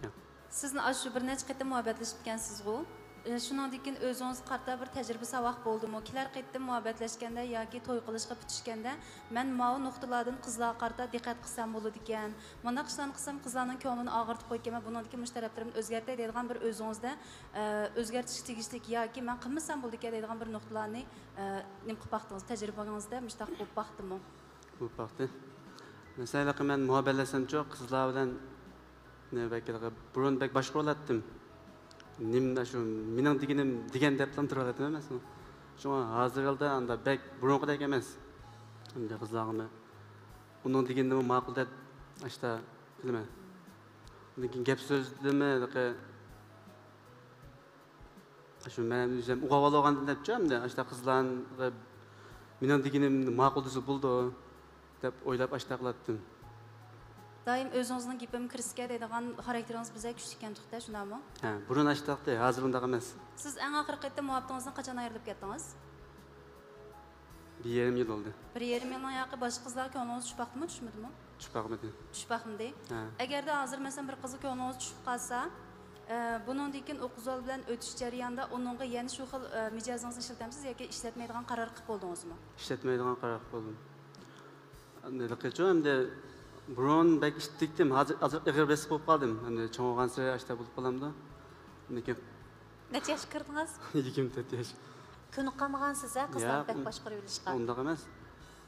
ياق. سىزنى ئاشۇ بىر نەچچە قېتىم مۇھەببەتلىشىپتىكەنسىزغۇ؟ ئە، شۇنىڭدىن كېيىن ئۆزىڭىزگە قارىتا بىر تەجرىبە ساۋاق بولدىمۇ؟ كېلەر قېتىم مۇھەببەتلەشكەندە ياكى توي قىلىشقا پۈتۈشكەندە، مەن ماۋۇ نۇقتىلاردا قىزلارغا قارىتا دىققەت قىلسام بولىدىكەن، مۇنداق ئىشلارنى قىلسام قىزلارنىڭ كۆڭلىنى ئاغرىتىپ قويىدىكەنمەن، بۇنىڭدىن كېيىن مۇشۇ تەرەپلىرىمنى ئۆزگەرتەي دەيدىغان بىر ئۆزىڭىزدە، ئە، ئۆزگەرتىشكە تېگىشلىك ياكى مەن قىلمىسام بولىدىكەن دەيدىغان بىر نۇقتىلارنى، ئە، نېمە قىلىپ باقتىڭىز؟ تەجرىبىڭىزدە مۇشۇنداق بولۇپ باقتىمۇ؟ بولۇپ باقتى. مەسىلەن، ھېلىقى مەن مۇھەببەتلەشسەمچۇ، قىزلار بىلەن نېمە بەك ھېلىقى بۇرۇن بەك باشقۇرۇۋالاتتىم. نېمە شۇ مېنىڭ دېگىنىم دېگەن دەپلا تۇرۇۋالاتتىم ئەمەسمۇ. شۇڭا ھازىر ھالدا ئاندا بەك بۇرۇنقىدەك ئەمەس. ئەمدى قىزلارغىمۇ ئۇنىڭ دېگىنىنىمۇ ماقۇل دەپ ئاشتا قىلىمەن. ئاندىن كېيىن گەپ سۆزدىمۇ ھېلىقى شۇ مەن ئۆزۈم ئۇقۇۋالغاندىن دەپچۇ ئەمدى ئاشتا قىزلارغا مېنىڭ دېگىنىمنى ماقۇل دېسە بولىدۇ دەپ ئويلاپ ئاشتا قىلاتتىم. دائىم ئۆزىڭىزنىڭ گېپىم كىرسىكە دەيدىغان خاراكتېرىڭىز بىزە كۈچلۈككەن تۇقتا، شۇنداقمۇ؟ ھە، بۇرۇن ئاشتاقتى، ھازىر ئۇنداق ئەمەس. سىز ئەڭ ئاخىرقى قېتىم مۇھەببىتىڭىزدىن قاچان ئايرىلىپ كەتتىڭىز؟ بىر يېرىم يىل بولدى. بىر يېرىم يىلنىڭ ياقى باشقا قىزلارغا كۆڭلىڭىز چۈشۈپ باقتىمۇ، چۈشمىدىمۇ؟ چۈشۈپ باقمىدى. چۈشۈپ باقمىدى. ھە. ئەگەردە ھازىر مەسىلەن بىر قىزغا كۆڭلىڭىز چۈشۈپ قالسا، ئە، بۇنىڭدىن كېيىن ئۇ قىز بىلەن ئۆتۈش جەريانىدا ئۇنىڭغا يەنە شۇ خىل، ئە، مىجەزىڭىزنى ئىشلىتەمسىز ياكى ئىشلەتمەيدىغان قارار قىلىپ بولدىڭىزمۇ؟ ئىشلەتمەيدىغان قارار قىلىپ بولدۇم. ھېلىقىچۇ ئەمدى بۇرۇن بەك ئىتتىكتىم، ھازىر ئازراق ئېغىر بېسىق بولۇپ قالدىم. ئەمدى چوڭ بولغانسېرى ئاشتا بولۇپ قالامدۇ؟ لېكىن نەچچە ياشقا كىردىڭىز؟ يىگىرمە تۆت ياش. كۆنۈپ قالمىغانسىز ھە، قىزلار ياق، بەك باشقۇرۇۋېلىشقا. ئۇنداق ئەمەس.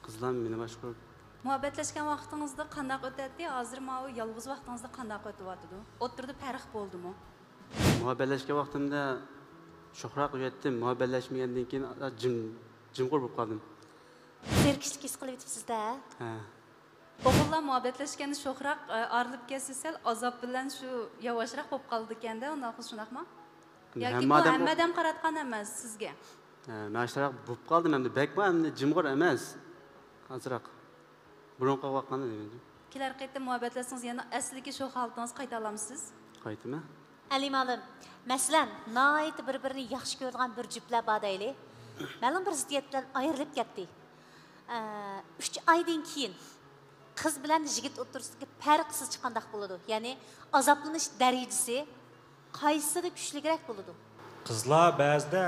قىزلار مېنى باشقۇرۇپ. مۇھەببەتلەشكەن ۋاقتىڭىزدا قانداق ئۆتەتتى؟ ھازىر ماۋۇ يالغۇز ۋاقتىڭىزدا قانداق ئۆتۈۋاتىدۇ؟ ئوتتۇرىدا پەرق بولدىمۇ؟ مۇھەببەتلەشكەن ۋاقتىمدا شوخراق يۈرەتتىم. مۇھەببەتلەشمىگەندىن كېيىن جىم، جىمغۇر بولۇپ قالدىم. زېرىكىشلىك ھېس قىلىۋېتىپسىز-دە. ھە. ئوغۇللار مۇھەببەتلەشكەندە شوخراق، ئە، ئايرىلىپ كەتسە سەل ئازاب بىلەن شۇ ياۋاشراق بولۇپ قالىدىكەن-دە، ئۇنداق شۇنداقمۇ؟ ياكى ھەممە بۇ ئادەم ھەممە ئادەم قاراتقان ئەمەس سىزگە؟ ھە، مەن شۇنداق بولۇپ قالدىم ئەمدى. بەكمۇ ئەمدى جىمغۇر ئەمەس. ئازراق. بۇرۇنقىغا باققاندا دېمەيدۇ. كېلەر قېتىم مۇھەببەتلەشسىڭىز يەنە ئەسلىدىكى شوخ ھالىتىڭىزگە قايتالامسىز؟ قايتىمەن. ئەلى مالىم، مەسىلەن، ناھايىتى بىر-بىرىنى ياخشى كۆرىدىغان بىر جۈپلەر بار دەيلى. مەلۇم بىر زىددىيەت بىلەن ئايرىلىپ كەتتى. ئە، ئۈچ ئايدىن كېيىن قىز بىلەن يىگىت ئوتتۇرىسىدىكى پەرق سىزچە قانداق بولىدۇ؟ يەنى ئازابلىنىش دەرىجىسى قايسىسىدا كۈچلۈكرەك بولىدۇ؟ قىزلار بەزىدە،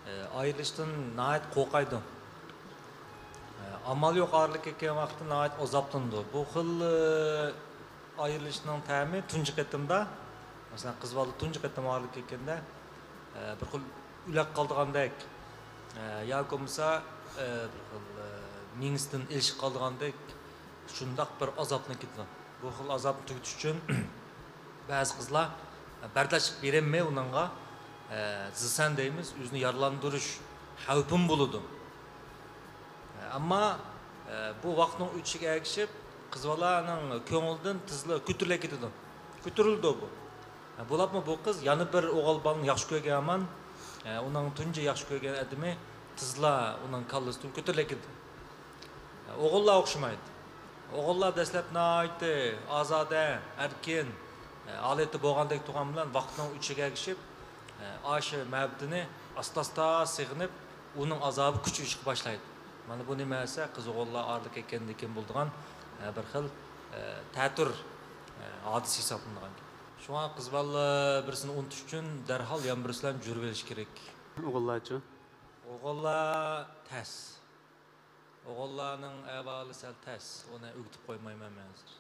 ئە، ئايرىلىشتىن ناھايىتى قورقايدۇ. ئە، ئامال يوق ئايرىلىپ كەتكەن ۋاقىتتا ناھايىتى ئازابلىنىدۇ. بۇ خىل، ئە، ئايرىلىشنىڭ تەمى تۇنجى قېتىمدا، مەسىلەن، قىز بالا تۇنجى قېتىم ئايرىلىپ كەتكەندە، ئە، بىر خىل ئۆلۈپ قالىدىغاندەك، ئە، ياكى بولمىسا، ئە، بىر خىل، ئە، مېڭىسىدىن ئېلىشىپ قالىدىغاندەك، شۇنداق بىر ئازابنى كېتىدۇ. بۇ خىل ئازابنى تۈگىتىش ئۈچۈن بەزى قىزلار بەرداشلىق بېرەلمەي ئۇنىڭغا، ئە، زىسەن دەيمىز، ئۆزىنى يارىلاندۇرۇش خەۋپىمۇ بولىدۇ. ئەمما، ئە، بۇ ۋاقىتنىڭ ئۆتۈشىگە ئەگىشىپ، قىز بالانىڭ كۆڭلىدىن تېزلا كۆتۈرۈلە كېتىدۇ. كۆتۈرۈلىدۇ بۇ. ئە، بولۇپمۇ بۇ قىز يەنە بىر ئوغۇل بالىنى ياخشى كۆرگەن ھامان، ئە، ئۇنىڭ تۇنجى ياخشى كۆرگەن ئادىمى تېزلا ئۇنىڭ كاللىسىدىن كۆتۈرۈلە كېتىدۇ. ئە، ئوغۇللار ئوخشىمايدۇ. ئوغۇللار دەسلەپ ناھايىتى ئازادە، ئەركىن، ئە، ھالەتتە بولغاندەك تۇرغان بىلەن ۋاقىتنىڭ ئۆتۈشىگە ئەگىشىپ، ئە، ئاشۇ مۇھەببىتىنى ئاستا-ئاستا سېغىنىپ، ئۇنىڭ ئازابى كۈچىيىشكە باشلايدۇ. مانا بۇ نېمە دېسە، قىز ئوغۇللار ئايرىلىپ كەتكەندىن كېيىن بولىدىغان، ئە، بىر خىل، ئە، تەتۈر، ئە، ھادىسە ھېسابلىنىدىغان گەپ. شۇڭا قىز بالىلار بىرسىنى ئۇنتۇش ئۈچۈن دەرھال يەنە بىرسى بىلەن جۈرۈۋېلىشى كېرەك. ئوغۇللارچۇ؟ ئوغۇللار تەس. ئوغۇللارنىڭ ئەھۋالى سەل تەس. ئۇنى ئۆگىتىپ قويمايمەن مەن ھازىر.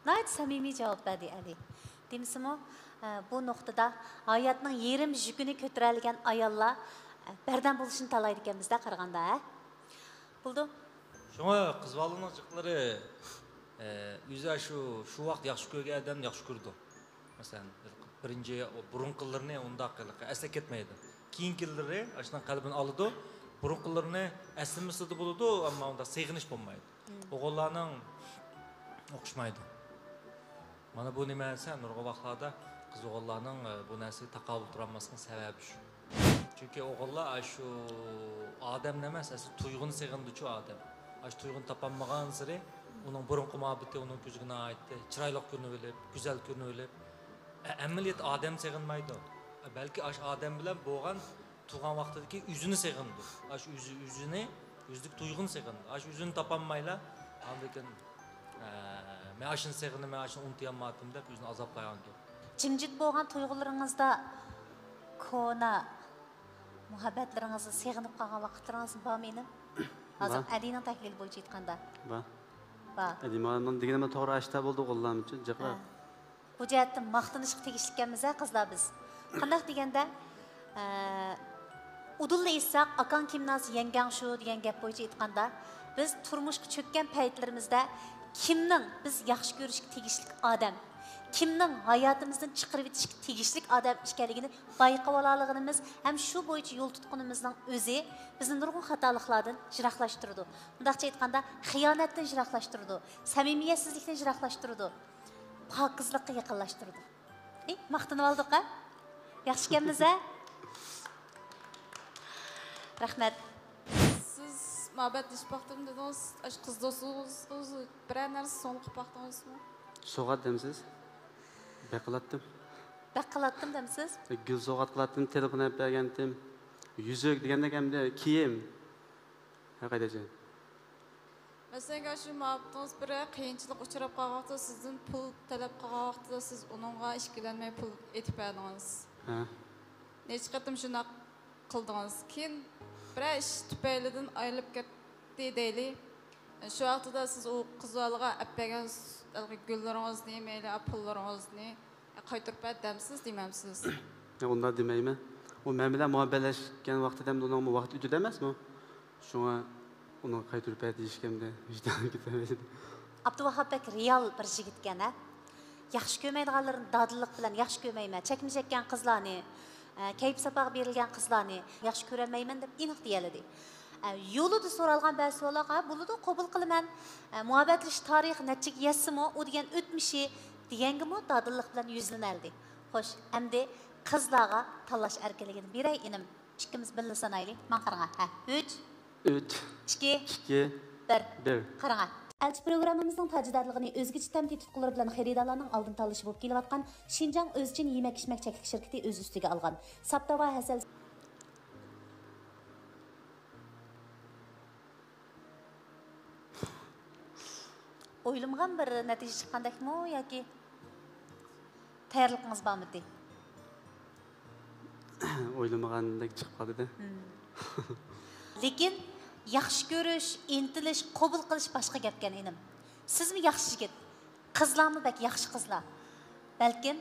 ناھايىتى سەمىمىي جاۋاب بەردى ئەلى. دېمىسىمۇ، ئە، بۇ نۇقتىدا ھاياتنىڭ يېرىم يۈكىنى كۆتۈرەلىگەن ئاياللار، ئە، بەردەم بولۇشنى تاللايدىكەنمىز-دە قارىغاندا، ھە؟ بولدى. شۇڭا قىز بالىنىڭ جىقلىرى، ئە، ئۆزى شۇ، شۇ ۋاقىت ياخشى كۆرگەن ئادەمنى ياخشى كۆرىدۇ. مەسىلەن، بىرىنچى بۇرۇنقىلىرىنى ئۇنداق ھېلىقى ئەسلەپ كەتمەيدۇ. كېيىنكىلىرى ئاشۇنداق قەلبىنى ئالىدۇ. بۇرۇنقىلىرىنى ئەسلىمىسىدە بولىدۇ، ئەمما ئۇنداق سېغىنىش بولمايدۇ. مم. ئوغۇللارنىڭ ئوخشىمايدۇ. مانا بۇ نېمە دېسە، نۇرغۇن ۋاقىتلاردا قىز ئوغۇللارنىڭ، ئە، بۇ نەرسىگە تاقابىل تۇرالماسلىقىنىڭ سەۋەبى شۇ. چۈنكى ئوغۇللار ئاشۇ ئادەمنى ئەمەس، ئەسلى تۇيغۇنى سېغىنىدۇچۇ ئادەم. ئاشۇ تۇيغۇنى تاپالمىغانسېرى ئۇنىڭ بۇرۇنقى مۇھەببىتى ئۇنىڭ كۆزىگە ناھايىتى چىرايلىق كۆرۈنۈۋېلىپ، گۈزەل كۆرۈنۈۋېلىپ، ئە، ئەمەلىيەتتە ئادەم سېغىنمايدۇ. ئە، بەلكى ئاشۇ ئادەم بىلەن بولغان تۇرغان ۋاقتىدىكى ئۆزىنى سېغىنىدۇ. ئاشۇ ئۆزى، ئۆزىنى، ئۆزىدىكى تۇيغۇنى سېغىنىدۇ. ئاشۇ ئۆزىنى تاپالمايلا، ئاندىن كېيىن، ئە، مەن ئاشۇنى سېغىنىمەن، ئاشۇنى ئۇنتۇيالمايتتىم دەپ ئۆزىنى ئازابلايدىكەن. جىمجىت بولغان تۇيغۇلىرىڭىزدا كونا مۇھەببەتلىرىڭىزنى سېغىنىپ قالغان ۋاقىتلىرىڭىز بارمۇ ئىنىم؟ ھازىر بار. ئەلىنىڭ تەھلىلى بويىچە ئېيتقاندا. بار. بار. ئەدىمانىڭ دېگىنىمۇ توغرا، ئاشتا بولدى، ئوغۇللارمۇچۇ، جىقراق. ھە. بۇ جەھەتتىن ماختىنىشقا تېگىشلىككەنمىز ھە قىزلار بىز. قانداق دېگەندە، ئە، ئۇدۇللا ئېيتساق، ئاكاڭ كىم ناسى يەڭگەڭ شۇ دېگەن گەپ بويىچە ئېيتقاندا، بىز تۇرمۇشقا چۆككەن پەيتلىرىمىزدە كىمنىڭ بىز ياخشى كۆرۈشكە تېگىشلىك ئادەم، كىمنىڭ ھاياتىمىزدىن چىقىرىۋېتىشكە تېگىشلىك ئادەم ئىكەنلىكىنى بايقىۋالالىغىنىمىز ھەم شۇ بويىچە يول تۇتقىنىمىزنىڭ ئۆزى بىزنى نۇرغۇن خاتالىقلاردىن يىراقلاشتۇرىدۇ. مۇنداقچە ئېيتقاندا، خىيانەتتىن يىراقلاشتۇرىدۇ، سەمىمىيەتسىزلىكتىن يىراقلاشتۇرىدۇ، پاكىزلىققا يېقىنلاشتۇرىدۇ. ئى، ماختىنىۋالدۇق ھە؟ ياخشىكەنمىز ھە؟ رەھمەت. سىز مۇھەببەتلىشىپ باقتىم دېدىڭىز. ئاشۇ قىز دوستىڭىزغا بىرەر نەرسە سوۋغا قىلىپ باقتىڭىزمۇ؟ سوۋغات دەمسىز؟ بەك قىلاتتىم. بەك قىلاتتىم دەمسىز؟ گۈل سوۋغات قىلاتتىم، تېلېفون ئېلىپ بەرگەنتىم. يۈزۈك دېگەندەك ئەمدى كىيىم. ھەقىقەتەن. مەسىلەن، ئەگەر شۇ مۇھەببىتىڭىز بىرەر قىيىنچىلىققا ئۇچراپ قالغان ۋاقتىدا، سىزدىن پۇل تەلەپ قىلغان ۋاقتىدا، سىز ئۇنىڭغا ئىككىلەنمەي پۇل ئېتىپ بەردىڭىز. ھە. نەچچە قېتىم شۇنداق قىلدىڭىز. كېيىن بىرەر ئىش تۈپەيلىدىن ئايرىلىپ كەتتى دەيلى. شۇ ۋاقتىدا سىز ئۇ قىز بالىغا ئەپ بەرگەن ھېلىقى گۈللىرىڭىزنى، مەيلى پۇللىرىڭىزنى قايتۇرۇپ بەر دەمسىز دېمەمسىز؟ ياق، ئۇنداق دېمەيمەن. ئۇ مەن بىلەن مۇھەببەتلەشكەن ۋاقتىدا ئۇنىڭمۇ ۋاقتى ئۆتىدۇ ئەمەسمۇ؟ شۇڭا ئۇنىڭغا قايتۇرۇپ بەر دېيىشكەمدە ۋىجدانىم كېتەلمەيدۇ. ئابدۇۋاھاپ بەك رېئال بىر يىگىتكەن ھە. ياخشى كۆرمەيدىغانلىرىنى دادىللىق بىلەن ياخشى كۆرمەيمەن. چەكمە چەككەن قىزلارنى، ئە، كەيپ ساپاغا بېرىلگەن قىزلارنى ياخشى كۆرەلمەيمەن دەپ ئېنىق دېيەلىدى. ئە، يولىدا سورالغان بەزى سوئاللارغا، ھە، بولىدۇ، قوبۇل قىلىمەن. ئە، مۇھەببەتلىشىش تارىخى نەچچىگە يەتسىمۇ، ئۇ دېگەن ئۆتمۈشى دېگەنگىمۇ دادىللىق بىلەن يۈزلىنەلىدى. خوش، ئەمدى قىزلارغا تاللاش ئەركىنلىكىنى بېرەي، ئىنىم. ئىككىمىز بىللە سانايلى. ماڭا قاراڭا. ھە، ئۈچ. ئۈچ. ئىككى. ئىككى. بىر. بىر. قاراڭا. ئەلچى پروگراممىمىزنىڭ تاجدارلىقىنى ئۆزگىچە تەم تېتىتقۇلىرى بىلەن خېرىدارلارنىڭ ئالدىنى تاللىشى بولۇپ كېلىۋاتقان شىنجاڭ ئۆزچىن يېمەك-ئىچمەك چەكلىك شىركىتى ئۆز ئۈستىگە ئالغان. ساپتاۋا ھەسەل. ئويلىمىغان بىر نەتىجە چىققاندەكمۇ ياكى تەييارلىقىڭىز بارمىدى؟ ئويلىمىغاندەك چىقىپ قالدى. لېكىن ياخشى كۆرۈش، ئىنتىلىش، قوبۇل قىلىش باشقا گەپكەن، ئىنىم. سىزمۇ ياخشى يىگىت، قىزلارمۇ بەك ياخشى قىزلار. بەلكىم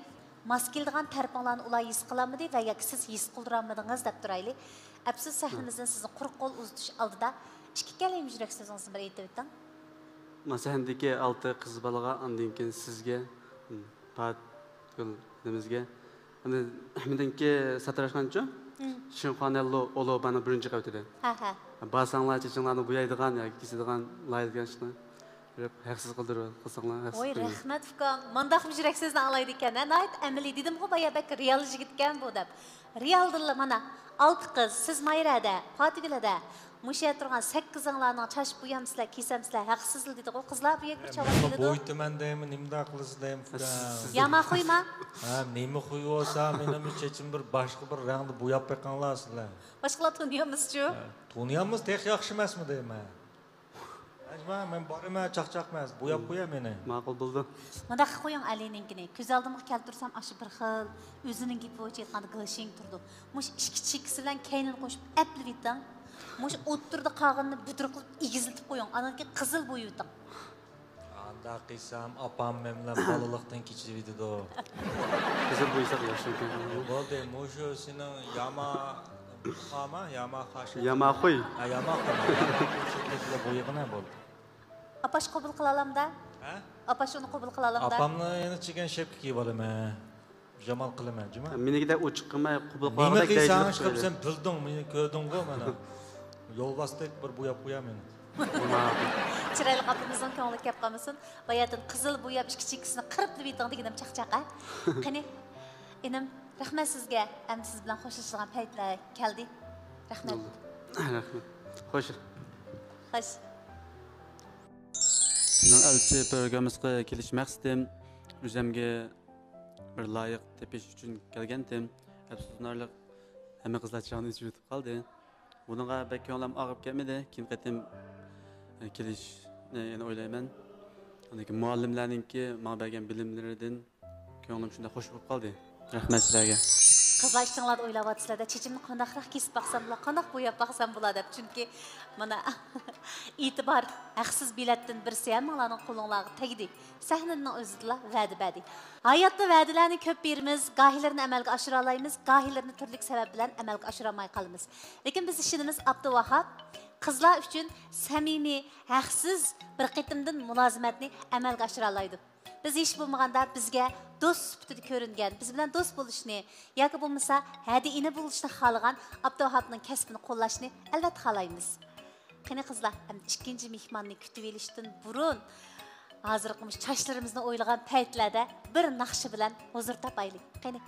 ماس كېلىدىغان تەرىپىڭلارنى ئۇلار ھېس قىلالمىدى ۋە ياكى سىز ھېس قىلدۇرالمىدىڭىز دەپ تۇرايلى. ئەپسۇس، سەھنىمىزدىن سىزنى قۇرۇق قول ئۇزىتىش ئالدىدا ئىككى كەلىمە يۈرەك سۆزىڭىزنى بىر ئېيتىۋېتىڭ. مانا سەھنىدىكى ئالتە قىز بالىغا، ئاندىن كېيىن سىزگە، م، پاتىگۈل ئىنىمىزگە، ئاندىن ھەممىدىنكى ساتىراشقانچۇ؟ شىنخۇانەنلۇ ئولوبانىڭ بىرىنچى قەۋىتىدە. ھە، ھە. بارساڭلار چېچىڭلارنى بويايدىغان ياكى كېسىدىغان لايىھە دېگەن ئىشنى بېرىپ ھەقسىز قىلدۇرۇپ قىلساڭلار، ھەقسىز ۋوي، قىلماڭ. رەھمەت ئۇكام. مانداقمۇ يۈرەك سۆزنى ئاڭلايدىكەن ھە؟ ناھايىتى ئەمەلىي. دېدىمغۇ بايا، بەك رېئال يىگىتكەن بۇ دەپ. رېئالدىنلا مانا، ئالتە قىز، سىز مايرا ھەدە، پاتىگۈل ھەدە، مۇشۇ يەردە تۇرغان سەككىزىڭلارنىڭ چاچ بويامسىلەر، كېسەمسىلەر، ھەقسىزلا دېدىغۇ قىزلار، بۇ يەرگە بىر چاۋاك كېلىدۇ. بويىتىمەن دەيمۇ، نېمىنداق قىلىسىز دەيمۇ، ئۇكام. يامان خۇيما؟ ھە، نېمە خۇي بولسا، مېنىڭمۇ چېچىمنى بىر باشقا بىر رەڭدە بوياپ بېقىڭلار سىلەر. باشقىلار تونۇيالمىسچۇ؟ ھە، تونۇيالمىسا تېخى ياخشى ئەمەسمۇ دەيمەن. ئەجما، مەن بارىمەن، چاقچاق ئەمەس، بوياپ قويە مېنى. ماقۇل بولدى. مۇنداق قىلىپ قويۇڭ ئەلىنىڭكىنى. كۆز ئالدىمغا كەلتۈرسەم، ئاشۇ بىر خىل ئۆزىنىڭ گېپى بويىچە ئېيتقاندا گېلشىڭ تۇرىدۇ. مۇشۇ ئىككى چېكىسى بىلەن كەينىنى قوشۇپ ئەپلىۋېتىڭ. مۇشۇ ئوتتۇرىدا قالغىنىنى بۈدۈر قىلىپ ئېگىزلىتىپ قويۇڭ. ئاندىن كېيىن قىزىل بويىۋېتىڭ. ئانداق قىلسام، ئاپام مەن بىلەن بالىلىقتىن كېچىۋېتىدۇ. قىزىل بويىساق ياخشىمىكىن؟ بولدى، مۇشۇ سېنىڭ ياما-، خاما، ياماخا شۇ. ياماخۇي. ھە، ياماخۇي. ياماخۇي شىركىتىدە بويىغىنە بولدى. ئاپاش قوبۇل قىلالامدا؟ ھە؟ ئاپاش ئۇنى قوبۇل قىلالامدا؟ ئاپامنى يەنە چىگەن شەپكە كىيىۋالىمەن. يامان قىلىمەن، جۇما. مېنىڭكىدە ئۇ چىققىماي قوبۇل قىلغاندەك دەيدۇ. سەن بىلدىڭ، مېنى كۆردۈڭغۇ مانا. يولۋاستەك بىر بوياپ قويا مېنى. چىرايلىق ئاپىمىزنىڭ كۆڭلىگە كەپ قالمىسۇن. باياتىن قىزىل بوياپ ئىككى چېكىسىنى قىرىپلىۋېتىڭ دېگىنىم چاقچاق ھە. قېنى، ئىنىم، رەھمەت سىزگە. ئەمدى سىز بىلەن خوشلىشىدىغان پەيتلەر كەلدى. رەھمەت. رەھمەت. خوش. خوش. مېنىڭ ئەلچى پروگراممىسىغا كېلىش مەقسىتىم ئۆزۈمگە بىر لايىق تېپىش ئۈچۈن كەلگەنتىم. ئەپسۇسلىنارلىق، ھەممە قىزلار چاغنى ئۆچۈرۈۋېتىپ قالدى. بۇنىڭغا بەك كۆڭلۈم ئاغرىپ كەتمىدى. كېيىن قېتىم، ئە، كېلىشنى يەنە ئويلايمەن. ئاندىن كېيىن مۇئەللىملەرنىڭكى ماڭا بەرگەن بىلىملىرىدىن كۆڭلۈم شۇنداق خوش بولۇپ قالدى. رەھمەت سىلەرگە. قىزلار، ئىچىڭلاردا ئويلاۋاتىسىلەر-دە، چېچىمنى قانداقراق كېسىپ باقسام بولا، قانداق بوياپ باقسام بولا دەپ. چۈنكى مانا، ئېتىبار ھەقسىز بېلەتتىن بىرسى ھەممىڭلارنىڭ قولۇڭلارغا تەگدى. سەھنىنىڭ ئۆزىدىلا ۋەدە بەردى. ھاياتتا ۋەدىلەرنى كۆپ بېرىمىز، گاھىلىرىنى ئەمەلگە ئاشۇرالايمىز، گاھىلىرىنى تۈرلۈك سەۋەب بىلەن ئەمەلگە ئاشۇرالماي قالىمىز. لېكىن بىز ئىشىنىمىز، ئابدۇۋاھاپ قىزلار ئۈچۈن سەمىمىي، ھەقسىز بىر قېتىمدىن مۇلازىمەتنى ئەمەلگە ئاشۇرالايدۇ. بىز ھېچ بولمىغاندا بىزگە دوست سۈپىتىدە كۆرۈنگەن، بىز بىلەن دوست بولۇشنى ياكى بولمىسا ھەدە-ئىنە بولۇشنى خالىغان ئابدۇۋاھاپنىڭ كەسپىنى قوللاشنى ئەلۋەتتە خالايمىز. قېنى قىزلار، ئەمدى ئىككىنچى مېھماننى كۈتۈۋېلىشتىن بۇرۇن، ھازىرقى مۇشۇ چاچلىرىمىزنى ئويۇلغان پەيتلەردە بىر ناخشا بىلەن ھۇزۇر تاپايلى. قېنى.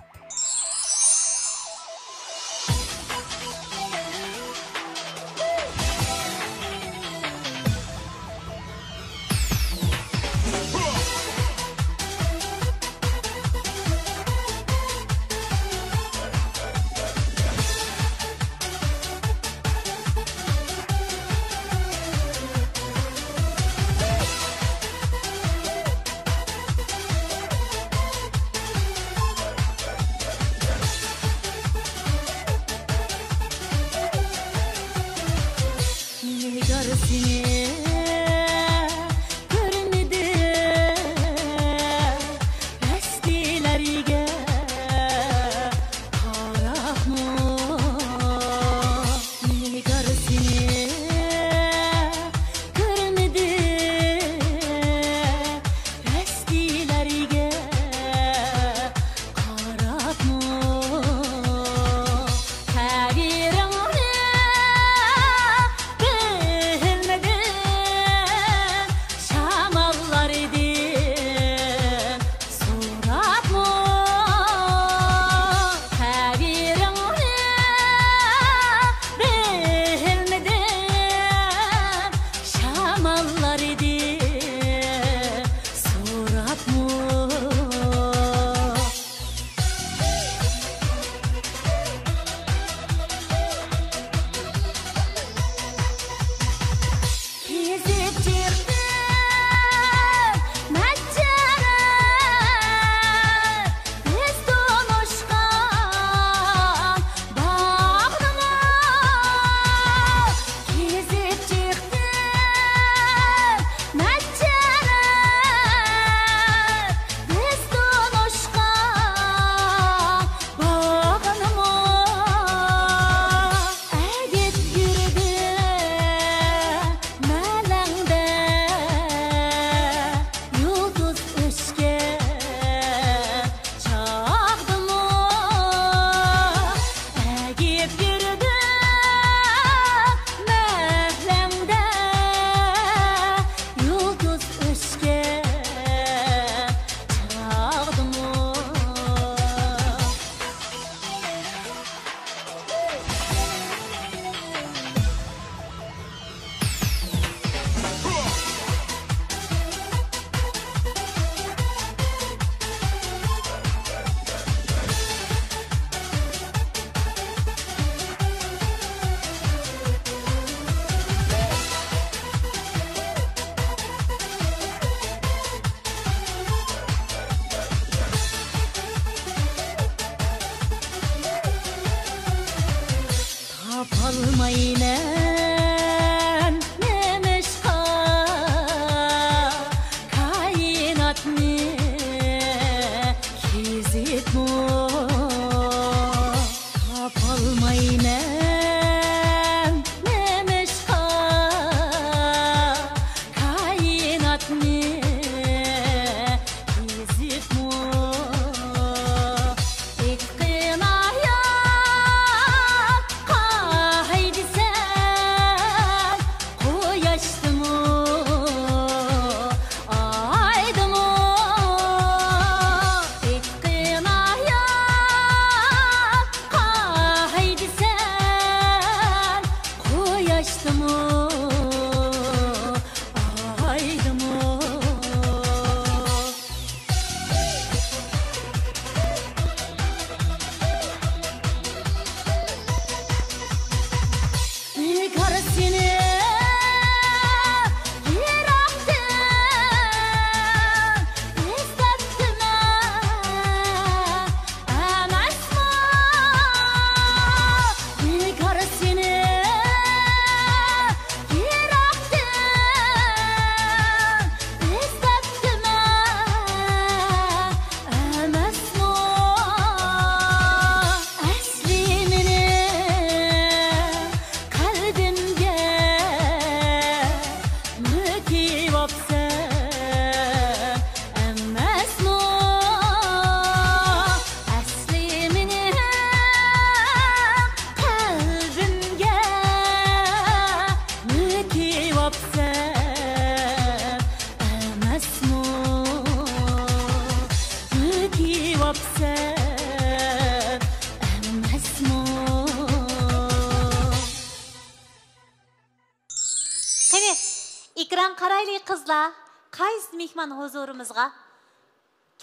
قايسى مېھمان ھۇزۇرىمىزغا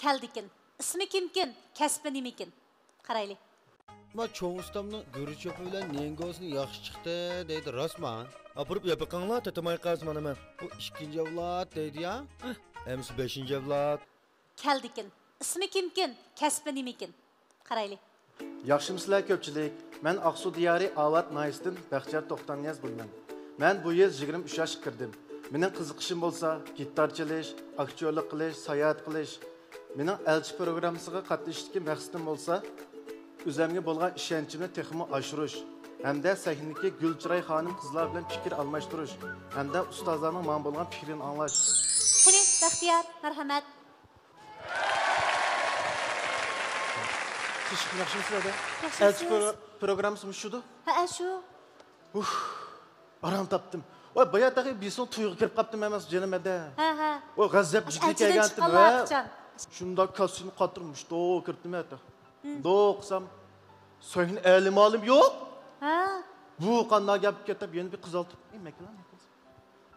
كەلدىكىن؟ ئىسمى كىمكىن؟ كەسپى نېمىكىن؟ قارايلى. ما چوڭ ئۇستامنىڭ گۈرۈچ چۆپى بىلەن نېنگوسنى ياخشى چىقتى دەيدۇ، راستما؟ ئاپىرىپ ياپىقىڭلار، تېتىماي قالسا مانا مەن. بۇ ئىككىنچى ئەۋلاد دەيدۇ يا. ئەمىسە بەشىنچى ئەۋلاد. كەلدىكىن. ئىسمى كىمكىن؟ كەسپى نېمىكىن؟ قارايلى. ياخشىمۇسىلەر كۆپچىلىك؟ مەن ئاقسۇ دىيارى ئاۋات ناھىيىسىدىن بەختىيار توختامنىياز بولىمەن. مەن بۇ يىل يىگىرمە ئۈچ ياشقا كىردىم. مېنىڭ قىزىقىشىم بولسا گىتار چېلىش، ئاكتيورلۇق قىلىش، ساياھەت قىلىش. مېنىڭ ئەلچى پروگراممىسىغا قاتنىشىشتىكى مەقسىتىم بولسا ئۆزەمگە بولغان ئىشەنچىمنى تېخىمۇ ئاشۇرۇش ھەمدە سەھنىدىكى گۈل چىراي خانىم قىزلار بىلەن پىكىر ئالماشتۇرۇش ھەمدە ئۇستازلارنىڭ ماڭا بولغان پىكرىنى ئاڭلاش. قېنى، بەختىيار، مەرھەمەت. تىنچلىق، ياخشىمۇ سىلەردە؟ ياخشىمۇسىز؟ ئەلچى پرو-، پروگراممىسى مۇشۇدۇ؟ ھەئە، شۇ. ئۇھ، ئارام تاپتىم. ۋاي، بايا تېخى بىسىنىڭ تويىغا كىرىپ قاپتىم ئەمەس، جېنىم ھەدە. ھە، ھە. ۋاي، غەزەپ ئەش-، جىددىي ئەلچىدىن كەلگەنتىم، چىققانلار ھە. قاچان؟ شۇنداق كاسىنى قاتتۇرۇپ مۇشتو كىرىپتىم ھەتتا. ھىم. دوقسام، سەھنە ئەلىم ئالىم يوق. ھە. بۇ قانداق گەپ كېتىپ، يەنە بىر قىز ئالتىپ، ئەي، مەكىلە، مەكىلە.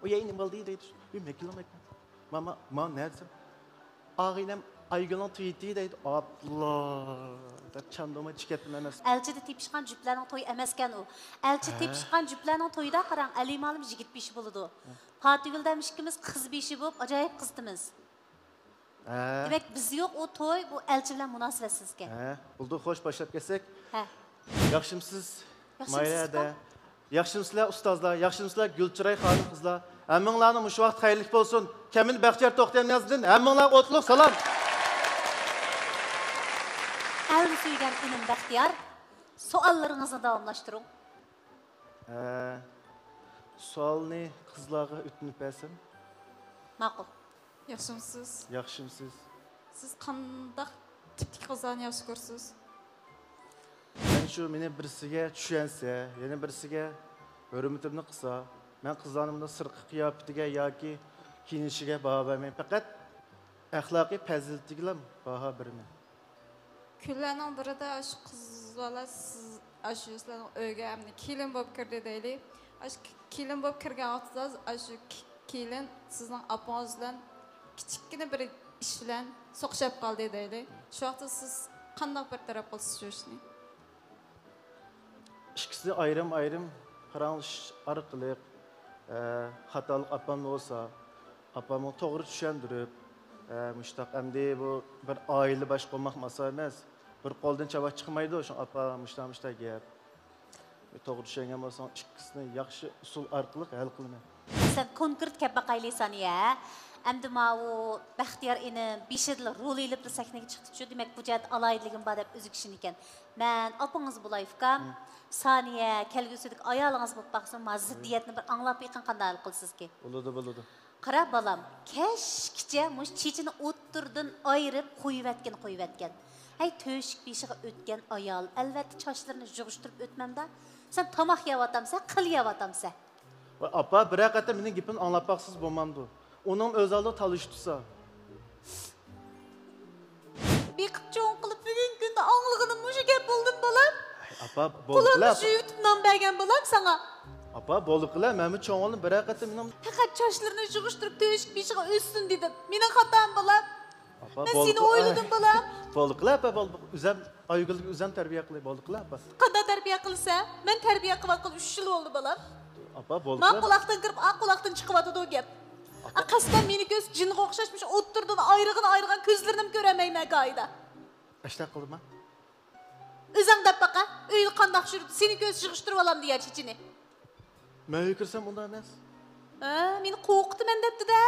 ئۇ يەي نېمە بولدى دەيدۇ. ئۇ مەكىلە، مەكىلە. ماما، ما نەدىسەم؟ ئاغىنەم ئايگۈلنىڭ تويىتى دەيدۇ. ئاپلا دەپ چاندۇرماي چىقىپ كەتتىم ئەمەس. ئەلچىدە تېپىشقان جۈپلەرنىڭ تويى ئەمەسكەن ئۇ. ئەلچىدە ھە. تېپىشقان جۈپلەرنىڭ تويىدا قاراڭ، ئەلىم ئالىم يىگىت بېشى بولىدۇ. ھە. پاتىگۈل دەم ئىككىمىز قىز بېشى بولۇپ ئاجايىپ قىزىتىمىز. ھە. دېمەك، بىز يوق ئۇ توي، بۇ ئەلچى بىلەن مۇناسىۋەتسىز ئىكەن. ھە، بولدى، خوش، باشلاپ كەتسەك. ھە. ياخشىمۇسىز؟ ياخشىمۇسىز، مايرەدە. ئۇكام؟ ياخشىمۇسىلەر، ئۇستازلار؟ ياخشىمۇسىلەر، گۈلچىراي خانىم-قىزلار؟ ھەممىڭلارنىڭ مۇشۇ ۋاقىت خەيرلىك بولسۇن. كەمىنە بەختىيار توختىيالنىيازدىن ھەممىڭلارغا ئوتلۇق سالام. ئەلنى سۆيگەن ئىنىم بەختىيار، سوئاللىرىڭىزنى داۋاملاشتۇرۇڭ. ھە، سوئالنى قىزلارغا ئۆتۈنۈپ بەرسەم؟ ماقۇل. ياخشىمۇسىز؟ ياخشىمۇسىز؟ سىز قانداق تىپتىكى قىزلارنى ياخشى كۆرىسىز؟ مەن شۇ مېنى بىرسىگە چۈشەنسە، يەنە بىرسىگە ھۆرمىتىمنى قىلسا، مەن قىزلارنىڭ بۇنداق سىرتقى قىياپىتىگە ياكى كىيىنىشىگە باھا بەرمەيمەن، پەقەت ئەخلاقىي پەزىلىتىگىلا باھا بېرىمەن. كۈنلەرنىڭ بىرىدە ئاشۇ قىز بالا سىز، ئاشۇ سىلەرنىڭ ئۆيگە ئەمدى كېلىن بولۇپ كىردى دەيلى. ئاشۇ ك-، كېلىن بولۇپ كىرگەن ۋاقتىدا ئاشۇ ك-، كېلىن سىزنىڭ ئاپىڭىز بىلەن كىچىككىنە بىر ئىش بىلەن سوقۇشۇپ قالدى دەيلى. شۇ ۋاقىتتا سىز قانداق بىر تەرەپ قىلىسىز شۇ ئىشنى؟ ئىككىسىنى ئايرىم-ئايرىم پاراڭلىشىش ئارقىلىق، ئە، خاتالىق ئاپامدا بولسا، ئاپامغا توغرا چۈشەندۈرۈپ، ئە، مۇشتاق ئەمدى بۇ بىر ئائىلە باشقۇرماق ئاسان ئەمەس. بىر قولدىن چاۋاك چىقمايدۇ، شۇڭا ئاپا مۇشتاق، مۇشتاق گەپ. توغرا چۈشەنگەن بولساڭ، ئىككىسىنى ياخشى ئۇسۇل ئارقىلىق ھەل قىلىمەن. سەن كونكرېت گەپ باقايلى، سانىيە. ئەمدى ماۋۇ بەختىيار ئىنىم بېشىدىلا رول ئېلىپلا سەھنىگە چىقتىچۇ، دېمەك، بۇ جەھەتتە ئالاھىدىلىكىم بار دەپ ئۆزىگە ئىشىنىدىكەن. مەن ئاپىڭىز بولاي، ئۇكام. ھە. سانىيە كەلگۈسىدىكى ئايالىڭىز بولۇپ باقسۇن، ما زىددىيەتنى بىر ئاڭلاپ بېقىڭ، قانداق ھەل قىلىسىزكى؟ بولىدۇ، بولىدۇ. قارا، بالام، كەچكىچە مۇشۇ چېچىنى ئوتتۇرىدىن ئايرىپ قويۇۋەتكىنى قويۇۋەتكەن. ھەي، تۆشۈك بېشىغا ئۆتكەن ئايال، ئەلۋەتتە، چاچلىرىنى يىغىشتۇرۇپ ئۆتمەمدا. سەن تاماق يەۋاتامسەن، قىل يەۋاتامسەن؟ ۋاي ئاپا، بىرەر قېتىم مېنىڭ گېپىمنى ئاڭلاپ باقسىز بولمامدۇ؟ ئۇنىڭ ئۆز ئالدىغا تالىشىپ تۇرسا. بېقىپ چوڭ قىلىپ بۈگۈنكى كۈندە ئاڭلىغىنىم مۇشۇ گەپ بولدىمۇ، بالام؟ ۋاي ئاپا، بولدى، قولۇمنى ئاپا. جۇيۇۋېتىپ نان بەرگەن، بالام، ساڭا. ئاپا، بولدى قىلە، مەنمۇ چوڭ بولدۇم، بىرەر قېتىم مېنىڭ. پەقەت چاچلىرىنى يىغىشتۇرۇپ تۆشۈك بېشىغا ئۆتسۇن دېدىم. مېنىڭ خاتام، بالام. ئاپا، مەن سېنى ئويلىدىم، بالام. بولدى قىلە، ئاپا، بولدى. ئۆزەم، ئايگۈلگە ئۆزەم تەربىيە قىلاي، بولدى قىلە، ئاپا. قانداق تەربىيە قىلىسەن؟ مەن تەربىيە قىلىۋاتقىلى ئۈچ يىل بولدى، بالام. ئاپا، بولدى قىلە. ما قۇلاقتىن كىرىپ، ئا قۇلاقتىن چىقىۋاتىدۇ گەپ. ئاپا، بولدى قىلە. قەستەن مېنى كۆرسە جىنغا ئوخشاش مۇشۇ ئوتتۇرىدىن ئايرىغىنى ئايرىغان كۆزلىرىنىمۇ كۆرەلمەيمەن گاھىدا. ئاشۇنداق قىلدىما. ئۆزۈڭ دەپ باقە، ئۆيدە قانداق يۈرىدۇ، سېنى كۆرسە يىغىشتۇرۇۋالامدۇ يا چېچىنى؟ مەن ئۆيگە كىرسەم ئۇنداق ئەمەس. ھە، مېنى قورقۇتىمەن دەپتۇ-دە.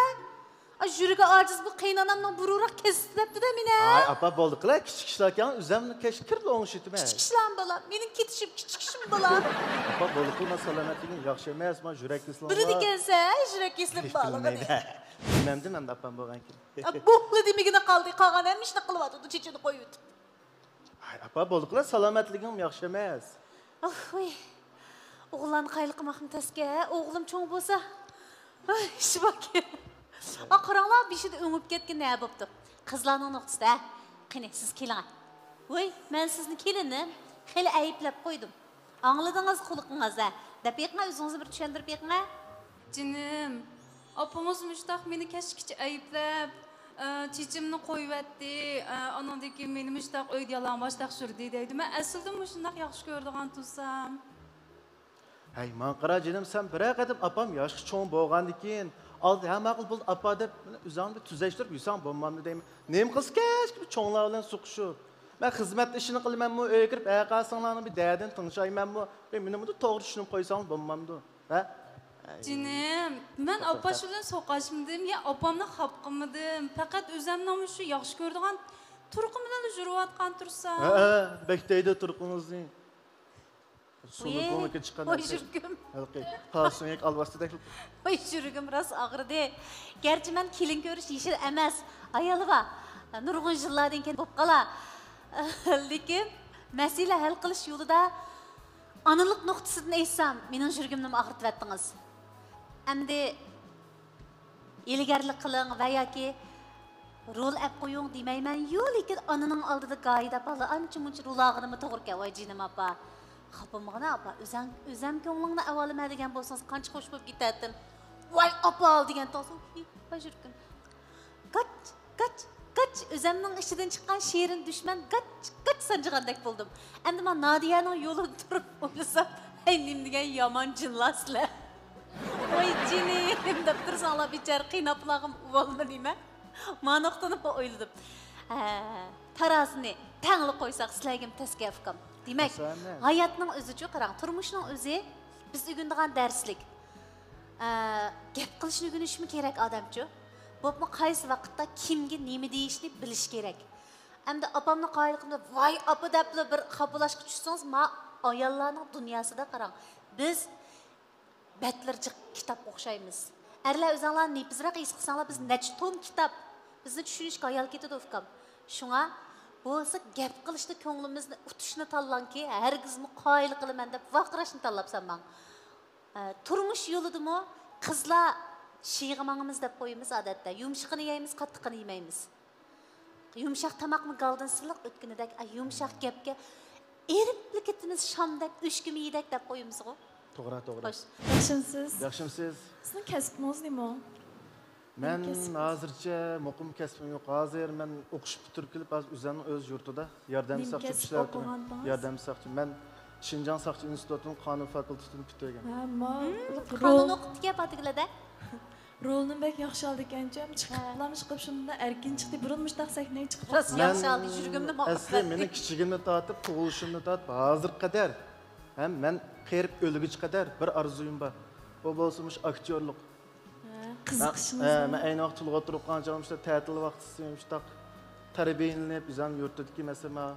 ئا، يۈرىكى ئاجىز بۇ قېينانامنىڭ بۇرۇنراق كەتسە دەپتۇ-دە مېنى. ھاي، ئاپا، بولدى قىلە، كىچىك ئىشلاركەن، ئۆزەمنى كەچ كىرلا ئوڭشىتىمەن. كىچىك ئىشلارمۇ بالام، مېنىڭ كېتىشىم كىچىك ئىشمۇ بالام. ئاپا، بولدى قىلما، سالامەتلىكىڭ ياخشى ئەمەس، ما يۈرەك كېسىلىڭ بار. بىلىدىكەنسەن، يۈرەك كېسىلىم بارلىقىنى. بىلمەمدىم ئەمدى ئاپام بولغانكىن. ئا، بولدى دېمىگىنە قالدى، قالغان ھەممە ئىشنى قىلىۋاتىدۇ، چېچىنى قويۇۋېتىپ. ھاي، ئاپا، بولدى قىلە، سالامەتلىكىڭمۇ ياخشى ئەمەس. ئاھ، ۋۇي. ئوغۇللارنى قايىل قىلماقمۇ تەسكە، ئوغلۇم چوڭ بولسا. ئاھ، ئىش باركەن. ئا، قاراڭلار، بېشىدا ئۆڭۈپ كەتكىنى نە بوپتۇ؟ قىزلارنىڭ نۇقتىسىدا، ھە؟ قېنى، سىز كېلىڭە. ۋۇي، مەن سىزنى كېلىنىم، خېلى ئەيىبلەپ قويدۇم. ئاڭلىدىڭىز قۇلىقىڭىز، ھە؟ دەپ بېقىڭە، ئۆزىڭىزنى بىر چۈشەندۈرۈپ بېقىڭە. جېنىم، ئاپىڭىز مۇشتاق مېنى كەچكىچە ئەيىبلەپ، ئە، چېچىمنى قويۇۋەتتى، ئە، ئانىڭدىن كېيىن مېنى مۇشتاق ئۆيدە يالاڭباش تەكشۈردى دەيدۇ. مەن ئەسلىدىن مۇشۇنداق ياخشى كۆرىدىغان تۇرسام. ھەي، ماڭا قارا جېنىم، سەن بىرەر قېتىم ئاپام ياشقا چوڭ بولغاندىكىن، ئالدى ھە ماقۇل بولدى ئاپا دەپ، ئۆزۈڭنى بىر تۈزەشتۈرۈپ يۈرسەڭ بولمامدۇ دەيمەن. نېمە قىلسا كەچكى بىر چوڭلار بىلەن سوقۇشۇپ؟ مەن خىزمەت ئىشىنى قىلىمەنمۇ، ئۆيگە كىرىپ ھەر قايسىڭلارنىڭ بىر دەردىنى تىڭشايمەنمۇ؟ ئەي، مېنى مۇنداق توغرا چۈشىنىپ قويساڭ بولمامدۇ؟ ھە؟ جېنىم، مەن ئاپاش بىلەن سوقۇشمىدىم يا ئاپامنى خاپا قىلمىدىم. پەقەت ئۆزۈمنىڭ مۇشۇ ياخشى كۆرىدىغان تۇرقۇم بىلەن يۈرۈۋاتقان تۇرسام. ھەئە، بەك دەيدۇ تۇرقىڭىزنى. سۇنۇق ۋىي، كۆڭلىكى چىققان ۋاي نەرسە. يۈرىكىم. ھېلىقى قارا سۆڭەك ئالۋاستىدەك. ۋاي يۈرىكىم راست ئاغرىدى. گەرچە مەن كېلىن كۆرۈش يېشىل ئەمەس، ئايالى بار. نۇرغۇن يىللاردىن كېيىن بولۇپ قالا. لېكىن مەسىلە ھەل قىلىش يولىدا ئانىلىق نۇقتىسىدىن ئېيتسام، مېنىڭ يۈرىكىمنىمۇ ئاغرىتىۋەتتىڭىز. ئەمدى ھىيلىگەرلىك قىلىڭ ۋە ياكى رول ئەپ قويۇڭ دېمەيمەن-يۇ، لېكىن ئانىنىڭ ئالدىدا گاھىدا بالا ئانچە-مۇنچە رول ئالغىنىمۇ توغرىكەن. ۋاي جېنىم ئاپا، خاپىمىغىنا ئاپا، ئۆزەڭ، ئۆزەم كۆڭلۈڭنى ئەۋالىمەن دېگەن بولسىڭىز قانچە خوش بولۇپ كېتەتتىم. ۋاي ئاپا دېگەن تۇرسۇڭ، ۋاي يۈرىكىم. گاچ، گاچ، گاچ، ئۆزەمنىڭ ئىچىدىن چىققان شېرىن دۈشمەن گاچ، گاچ سانجىغاندەك بولدۇم. ئەمدى مانا نادىيەنىڭ يولىدا تۇرۇپ ئويلىسام، ھەي نېمە دېگەن يامان جىنلار سىلەر. ۋاي جېنىم دەپ تۇرساڭلار بىچارە قىيناپلاغىم ئۇۋالما نېمە؟ ما نۇقتىنى ئويلىدىم. ھە، تارازىنى تەڭلا قويساق سىلەرگىمۇ تەسكە ئۇكام. دېمەك، ھەسەنە. ھاياتنىڭ ئۆزىچۇ قاراڭ، تۇرمۇشنىڭ ئۆزى بىز ئۆگىنىدىغان دەرسلىك. ئە، گەپ قىلىشنى ئۆگىنىشمۇ كېرەك ئادەمچۇ. بولۇپمۇ قايسى ۋاقىتتا كىمگە نېمە دېيىشنى بىلىش كېرەك. ئەمدى ئاپامنى قايىل قىلىپ، ۋاي ئاپا دەپلا بىر خاپىلاشقا چۈشسىڭىز، ما ئاياللارنىڭ دۇنياسىدا قاراڭ. بىز بەتلىرى جىق كىتابقا ئوخشايمىز. ئەرلەر ئۆزۈڭلار نېپىزراق ھېس قىلساڭلار، بىز نەچچە توم كىتاب. بىزنى چۈشىنىشكە ھايال كېتىدۇ ئۇكام. شۇڭا بولسا گەپ قىلىشتا كۆڭلىمىزنى ئۇتۇشنى تاللاڭكى، ھەرگىزمۇ قايىل قىلىمەن دەپ ۋارقىراشنى تاللاپ سالماڭ. ئە، تۇرمۇش يولىدىمۇ قىزلار شىيىغا ماڭىمىز دەپ قويىمىز ئادەتتە. يۇمشىقىنى يەيمىز، قاتتىقىنى يېمەيمىز. يۇمشاق تاماقمۇ گالدىن سىلىق ئۆتكىنىدەك، ئە، يۇمشاق گەپكە ئېرىپلا كېتىمىز شامدەك، ئۆچكىمۇ يېدەك دەپ قويىمىزغۇ. توغرا، توغرا. خوش. ياخشىمسىز؟ ياخشىمسىز؟ سىزنىڭ كەسپىڭىز نېمە؟ مەن كەسىپ؟ ھازىرچە مۇقىم كەسپىم يوق. ھازىر مەن ئوقۇش پۈتتۈرۈپ كېلىپ، ھازىر ئۆزۈمنىڭ ئۆز يۇرتىدا ياردەمچى نېمە ساقچى كەسىپ ئىشلەۋاتىمەن. ئوقۇغانتىڭىز؟ ياردەمچى ساقچى. مەن شىنجاڭ ساقچى ئىنستىتۇتىنىڭ قانۇن فاكۇلتېتىنى پۈتتۈرگەن. ھە، ما-، مم، رول-، قانۇن ئوقۇپتىكەن پاتىگۈلەدە. رولىنى بەك ياخشى ئالىدىكەنچۇ، چىقىپلام، چىقىپ شۇنداق ئەركىن چىقتى. بۇرۇن مۇشتاق سەھنىگە چىقىپ راست ياخشى ئالدى، يۈرىكىمنى ماڭا ئەسلى مېنىڭ كىچىكىمدىن تارتىپ، تۇغۇلۇشۇمدىن تارتىپ ھازىرغا قەدەر ھەم مەن قېرىپ ئۆلگۈچە قەدەر بىر ئارزۇيۇم بار. ئۇ بولسا مۇشۇ ئاكتيورلۇق. ھە، قىزىقىشىڭىز ھە، بار. مەن ئەينى ۋاقىت تولغا ئولتۇرۇپ قالغان چاغدا مۇشۇ تەتىل ۋاقتىسى مۇشۇنداق تەربىيەلىنىپ، ئۆزۈم يۇرتىدىكى مەسىلەن،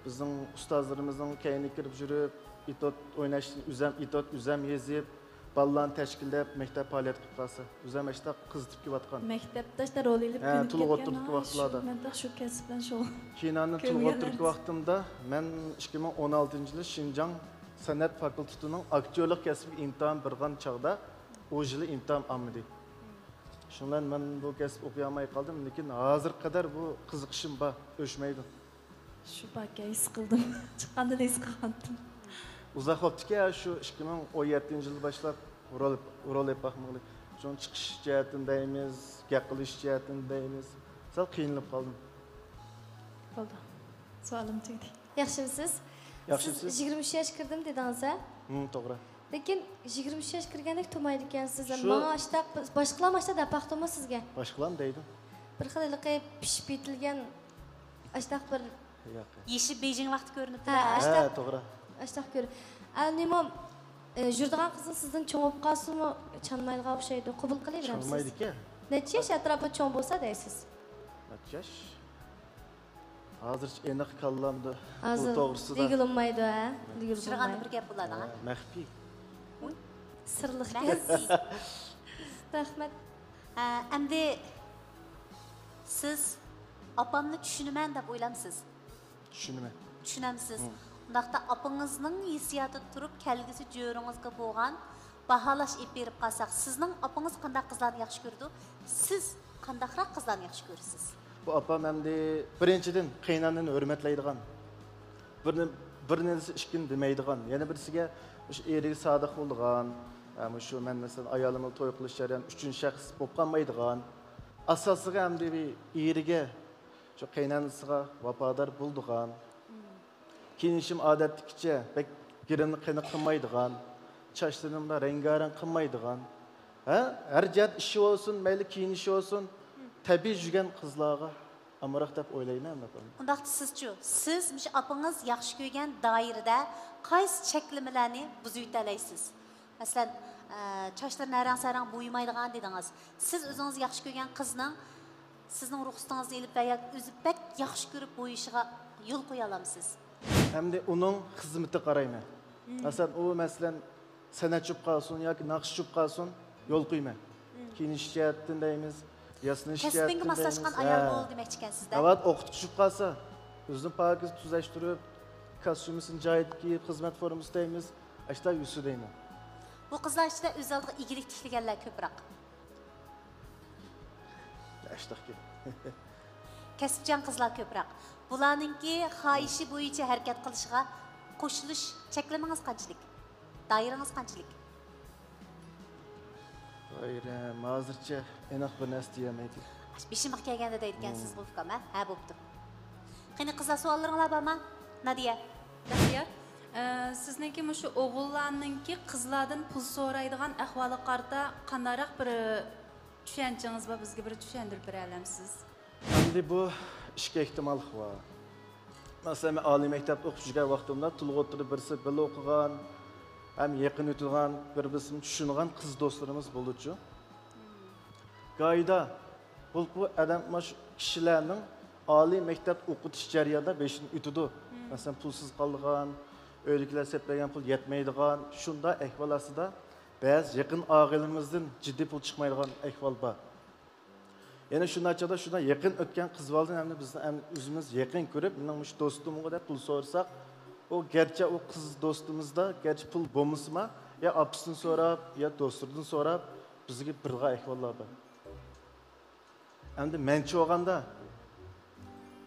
بىزنىڭ ئۇستازلىرىمىزنىڭ كەينىگە كىرىپ يۈرۈپ، ئېتوت ئويناشتىن ئۆزەم ئېتوت، ئۆزەم يېزىپ، بالىلارنى تەشكىللەپ، مەكتەپ پائالىيەت قىلىپ قالسا، ئۆزەم ئاشۇنداق قىزىتىپ كېلىۋاتقان. مەكتەپداشلار رول ئېلىپ ھە، كۆنۈپ تولۇق كەتكەن، ئوتتۇرىدىكى ھا، ۋاقىتلاردا. شۇ، مەن شۇ كەسىپ بىلەن شۇغۇل-، كېيىن ئاندىن تولۇق كۆنگەن ئوتتۇرىدىكى ئەمەس. ۋاقتىمدا مەن ئىككى مىڭ ئون ئالتىنچى يىلى شىنجاڭ سەنئەت فاكۇلتېتىنىڭ ئاكتيورلۇق كەسپىگە ئىمتىھان بەرگەن چاغدا، ئۇ يىلى ئىمتىھان ئالمىدى. شۇنىڭ بىلەن مەن بۇ كەسىپ ئوقۇيالماي قالدىم، لېكىن ھازىرغا قەدەر بۇ قىزىقىشىم بار، ئۆچمەيدۇ. شۇ پاكە ھېس قىلدىم. چىققاندىلا ھېس قىلغانتىم. ئۇزاق بوپتىكەن، شۇ ئىككى مىڭ ئون يەتتىنچى يىلى باشلاپ رول، رول ئېلىپ باقمىغىلى. شۇڭا چىقىش جەھەتتىن دەيمىز، گەپ قىلىش جەھەتتىن دەيمىز. سەل قىينىلىپ قالدىم. بولدى. سوئالىم تۈگىدى. ياخشىمسىز؟ ياخشىمسىز؟ سىز يىگىرمە ئۈچ ياش كىردىم دېدىڭىز ھە؟ ھىم، توغرا. لېكىن يىگىرمە ئۈچ ياش كىرگەندەك تۇرمايدىكەنسىز. شۇ ماڭا ئاشتاق باشقىلارمۇ ئاشتاق دەپ باقتىمۇ سىزگە؟ باشقىلارمۇ دەيدۇ. بىر خىل ھېلىقى پىشىپ يېتىلگەن ئاشتاق بىر ياق. يېشى بېيجىڭ ۋاقتى كۆرۈنۈپ ھە، تۇرار. ئاشتاق، ھە، توغرا. ئاشتاق كۆر-، ئا، نېمە، ئە، يۈرىدىغان قىزىڭىز سىزدىن چوڭ بولۇپ قالسىمۇ چانمايدىغان ئوخشايدۇ. قوبۇل قىلىۋېرەمسىز؟ چانمايدىكەن. نەچچە ياش ئەتراپىدا چوڭ بولسا دەيسىز؟ نەچچە ياش؟ ھازىرچە ئېنىق كاللامدا بۇ ھازىر توغرىسىدا دېگىلى بولمايدۇ، ھە؟ دېگىلى ئۇچرىغاندا بولمايدۇ. بىر گەپ بولىدۇ، ھە، ھە. مەخپىي. سىرلىق گەپ. مەخپىي. رەھمەت. ھە، ئەمدى سىز ئاپامنى چۈشىنىمەن دەپ ئويلامسىز؟ چۈشىنىمەن. چۈشىنەمسىز؟ ھىم. ئۇنداقتا ئاپىڭىزنىڭ ھېسسىياتىدا تۇرۇپ كەلگۈسى جۆرىڭىزگە بولغان باھالاش ئېلىپ بېرىپ قالساق، سىزنىڭ ئاپىڭىز قانداق قىزلارنى ياخشى كۆرىدۇ؟ سىز قانداقراق قىزلارنى ياخشى كۆرىسىز؟ بۇ ئاپام ئەمدى بىرىنچىدىن، قېيىنئانىنى ھۆرمەتلەيدىغان، بىرنى، بىرنى دېسە ئىككىنى دېمەيدىغان، يەنە بىرسىگە مۇشۇ ئېرىگە سادىق بولىدىغان، ھە، مۇشۇ مەن، مەسىلەن، ئايالىم بىلەن توي قىلىش جەريانىدا ئۈچىنچى شەخس بولۇپ قالمايدىغان، ئاساسىغا ھەمدە بىر ئېرىگە، شۇ قېينانىسىغا ۋاپادار بولىدىغان، كىيىنىشىم ئادەتتىكىچە، بەك گىرىمنى قېنىق قىلمايدىغان، چاچلىرىنى رەڭگارەڭ قىلمايدىغان، ھە، ھەر جەھەت ئىشى بولسۇن، مەيلى كىيىنىشى بولسۇن، تەبىئىي يۈرگەن قىزلارغا ئامراق دەپ ئويلايمەن، ئاپام. ئۇنداقتا سىزچۇ؟ سىز مۇشۇ ئاپىڭىز ياخشى كۆرگەن دائىرىدە قايسى چەكلىمىلەرنى بۇزۇۋېتەلەيسىز؟ مەسىلەن، ئە، چاچلىرىنى ھەرەڭ-سەرەڭ بويىمايدىغان دېدىڭىز. سىز ئۆزىڭىز ياخشى كۆرگەن قىزنىڭ سىزنىڭ رۇخسىتىڭىزنى ئېلىپ ۋە ياكى ئۆزى بەك ياخشى كۆرۈپ بويىشىغا يول قويالامسىز؟ ئەمدى ئۇنىڭ خىزمىتىگە قارايمەن. مەسىلەن، ئۇ، مەسىلەن، سەنئەتچى بولۇپ قالسۇن ياكى ناخشىچى بولۇپ قالسۇن، يول قويىمەن. كىيىنىش جەھەتتىن دەيمىز، ياسىنىش كەسپىڭگە جەھەتتىن ماسلاشقان دەيمىز. ئايال ھە. بول دېمەكچىكەنسىز-دە. ناۋادا ئوقۇتقۇچى بولۇپ قالسا، ئۆزىنى پاكىز تۈزەشتۈرۈپ، كاستيۇمىسىنى جايىدا كىيىپ، خىزمەت فورمىسى دەيمىز، ئاشۇنداق يۈرسە دەيمەن. بۇ قىزلار ئىچىدە ئۆز ئالدىغا ئىگىلىك تىكلىگەنلەر كۆپرەك. ئاشۇنداقكەن. كەسىپچان قىزلار كۆپرەك. بۇلارنىڭكى خاھىشى بويىچە ھەرىكەت قىلىشىغا قوشۇلۇش چەكلىمىڭىز قانچىلىك؟ دائىرىڭىز قانچىلىك؟ دائىرەم ھازىرچە ئېنىق بىر نەرسە دېيەلمەيدۇ. بېشىمغا كەلگەندە دەيدىكەنسىزغۇ، ئۇكام، ھە؟ ھە، بوپتۇ. قېنى، قىزلار، سوئاللىرىڭلار بارمۇ؟ نادىيە. بەختىيار، ئە، سىزنىڭكى مۇشۇ ئوغۇللارنىڭكى قىزلاردىن پۇل سورايدىغان ئەھۋالىغا قارىتا قانداقراق بىر چۈشەنچىڭىز بار، بىزگە بىر چۈشەندۈرۈپ بېرەلەمسىز؟ ئەمدى بۇ ئىككى ئېھتىمال بار. مەسىلەن، مەن ئالىي مەكتەپتە ئوقۇپ يۈرگەن ۋاقتىمدا تولغا ئوتتۇرىدا بىرسى بىللە ئوقۇغان، ھەم يېقىن ئۆتىدىغان، بىر-بىرسىنى چۈشىنىدىغان قىز دوستلىرىمىز بولىدۇچۇ. گاھىدا بولۇپمۇ ئادەم مانا شۇ كىشىلەرنىڭ ئالىي مەكتەپ ئوقۇتۇش جەريانىدا بېشىدىن ئۆتىدۇ. مەسىلەن، پۇلسىز قالىدىغان، ئۆيدىكىلەر سەپ بەرگەن پۇل يەتمەيدىغان، شۇنداق ئەھۋال ئاستىدا بەزى يېقىن ئاغىنىلىرىمىزدىن جىددىي پۇل چىقمايدىغان ئەھۋال بار. يەنە شۇنداق چاغدا شۇنداق يېقىن ئۆتكەن قىز بالىدىن ئەمدى بىزنى ئەمدى ئۆزىمىز يېقىن كۆرۈپ، مېنىڭ مۇشۇ دوستۇمغۇ دەپ پۇل سورىساق، ئۇ گەرچە ئۇ قىز دوستىمىزدا گەرچە پۇل بولمىسىمۇ، يا ئاپىسىدىن سوراپ، يا دوستلىرىدىن سوراپ، بىزگە بېرىدىغان ئەھۋاللار بار. ئەمدى مەنچە بولغاندا،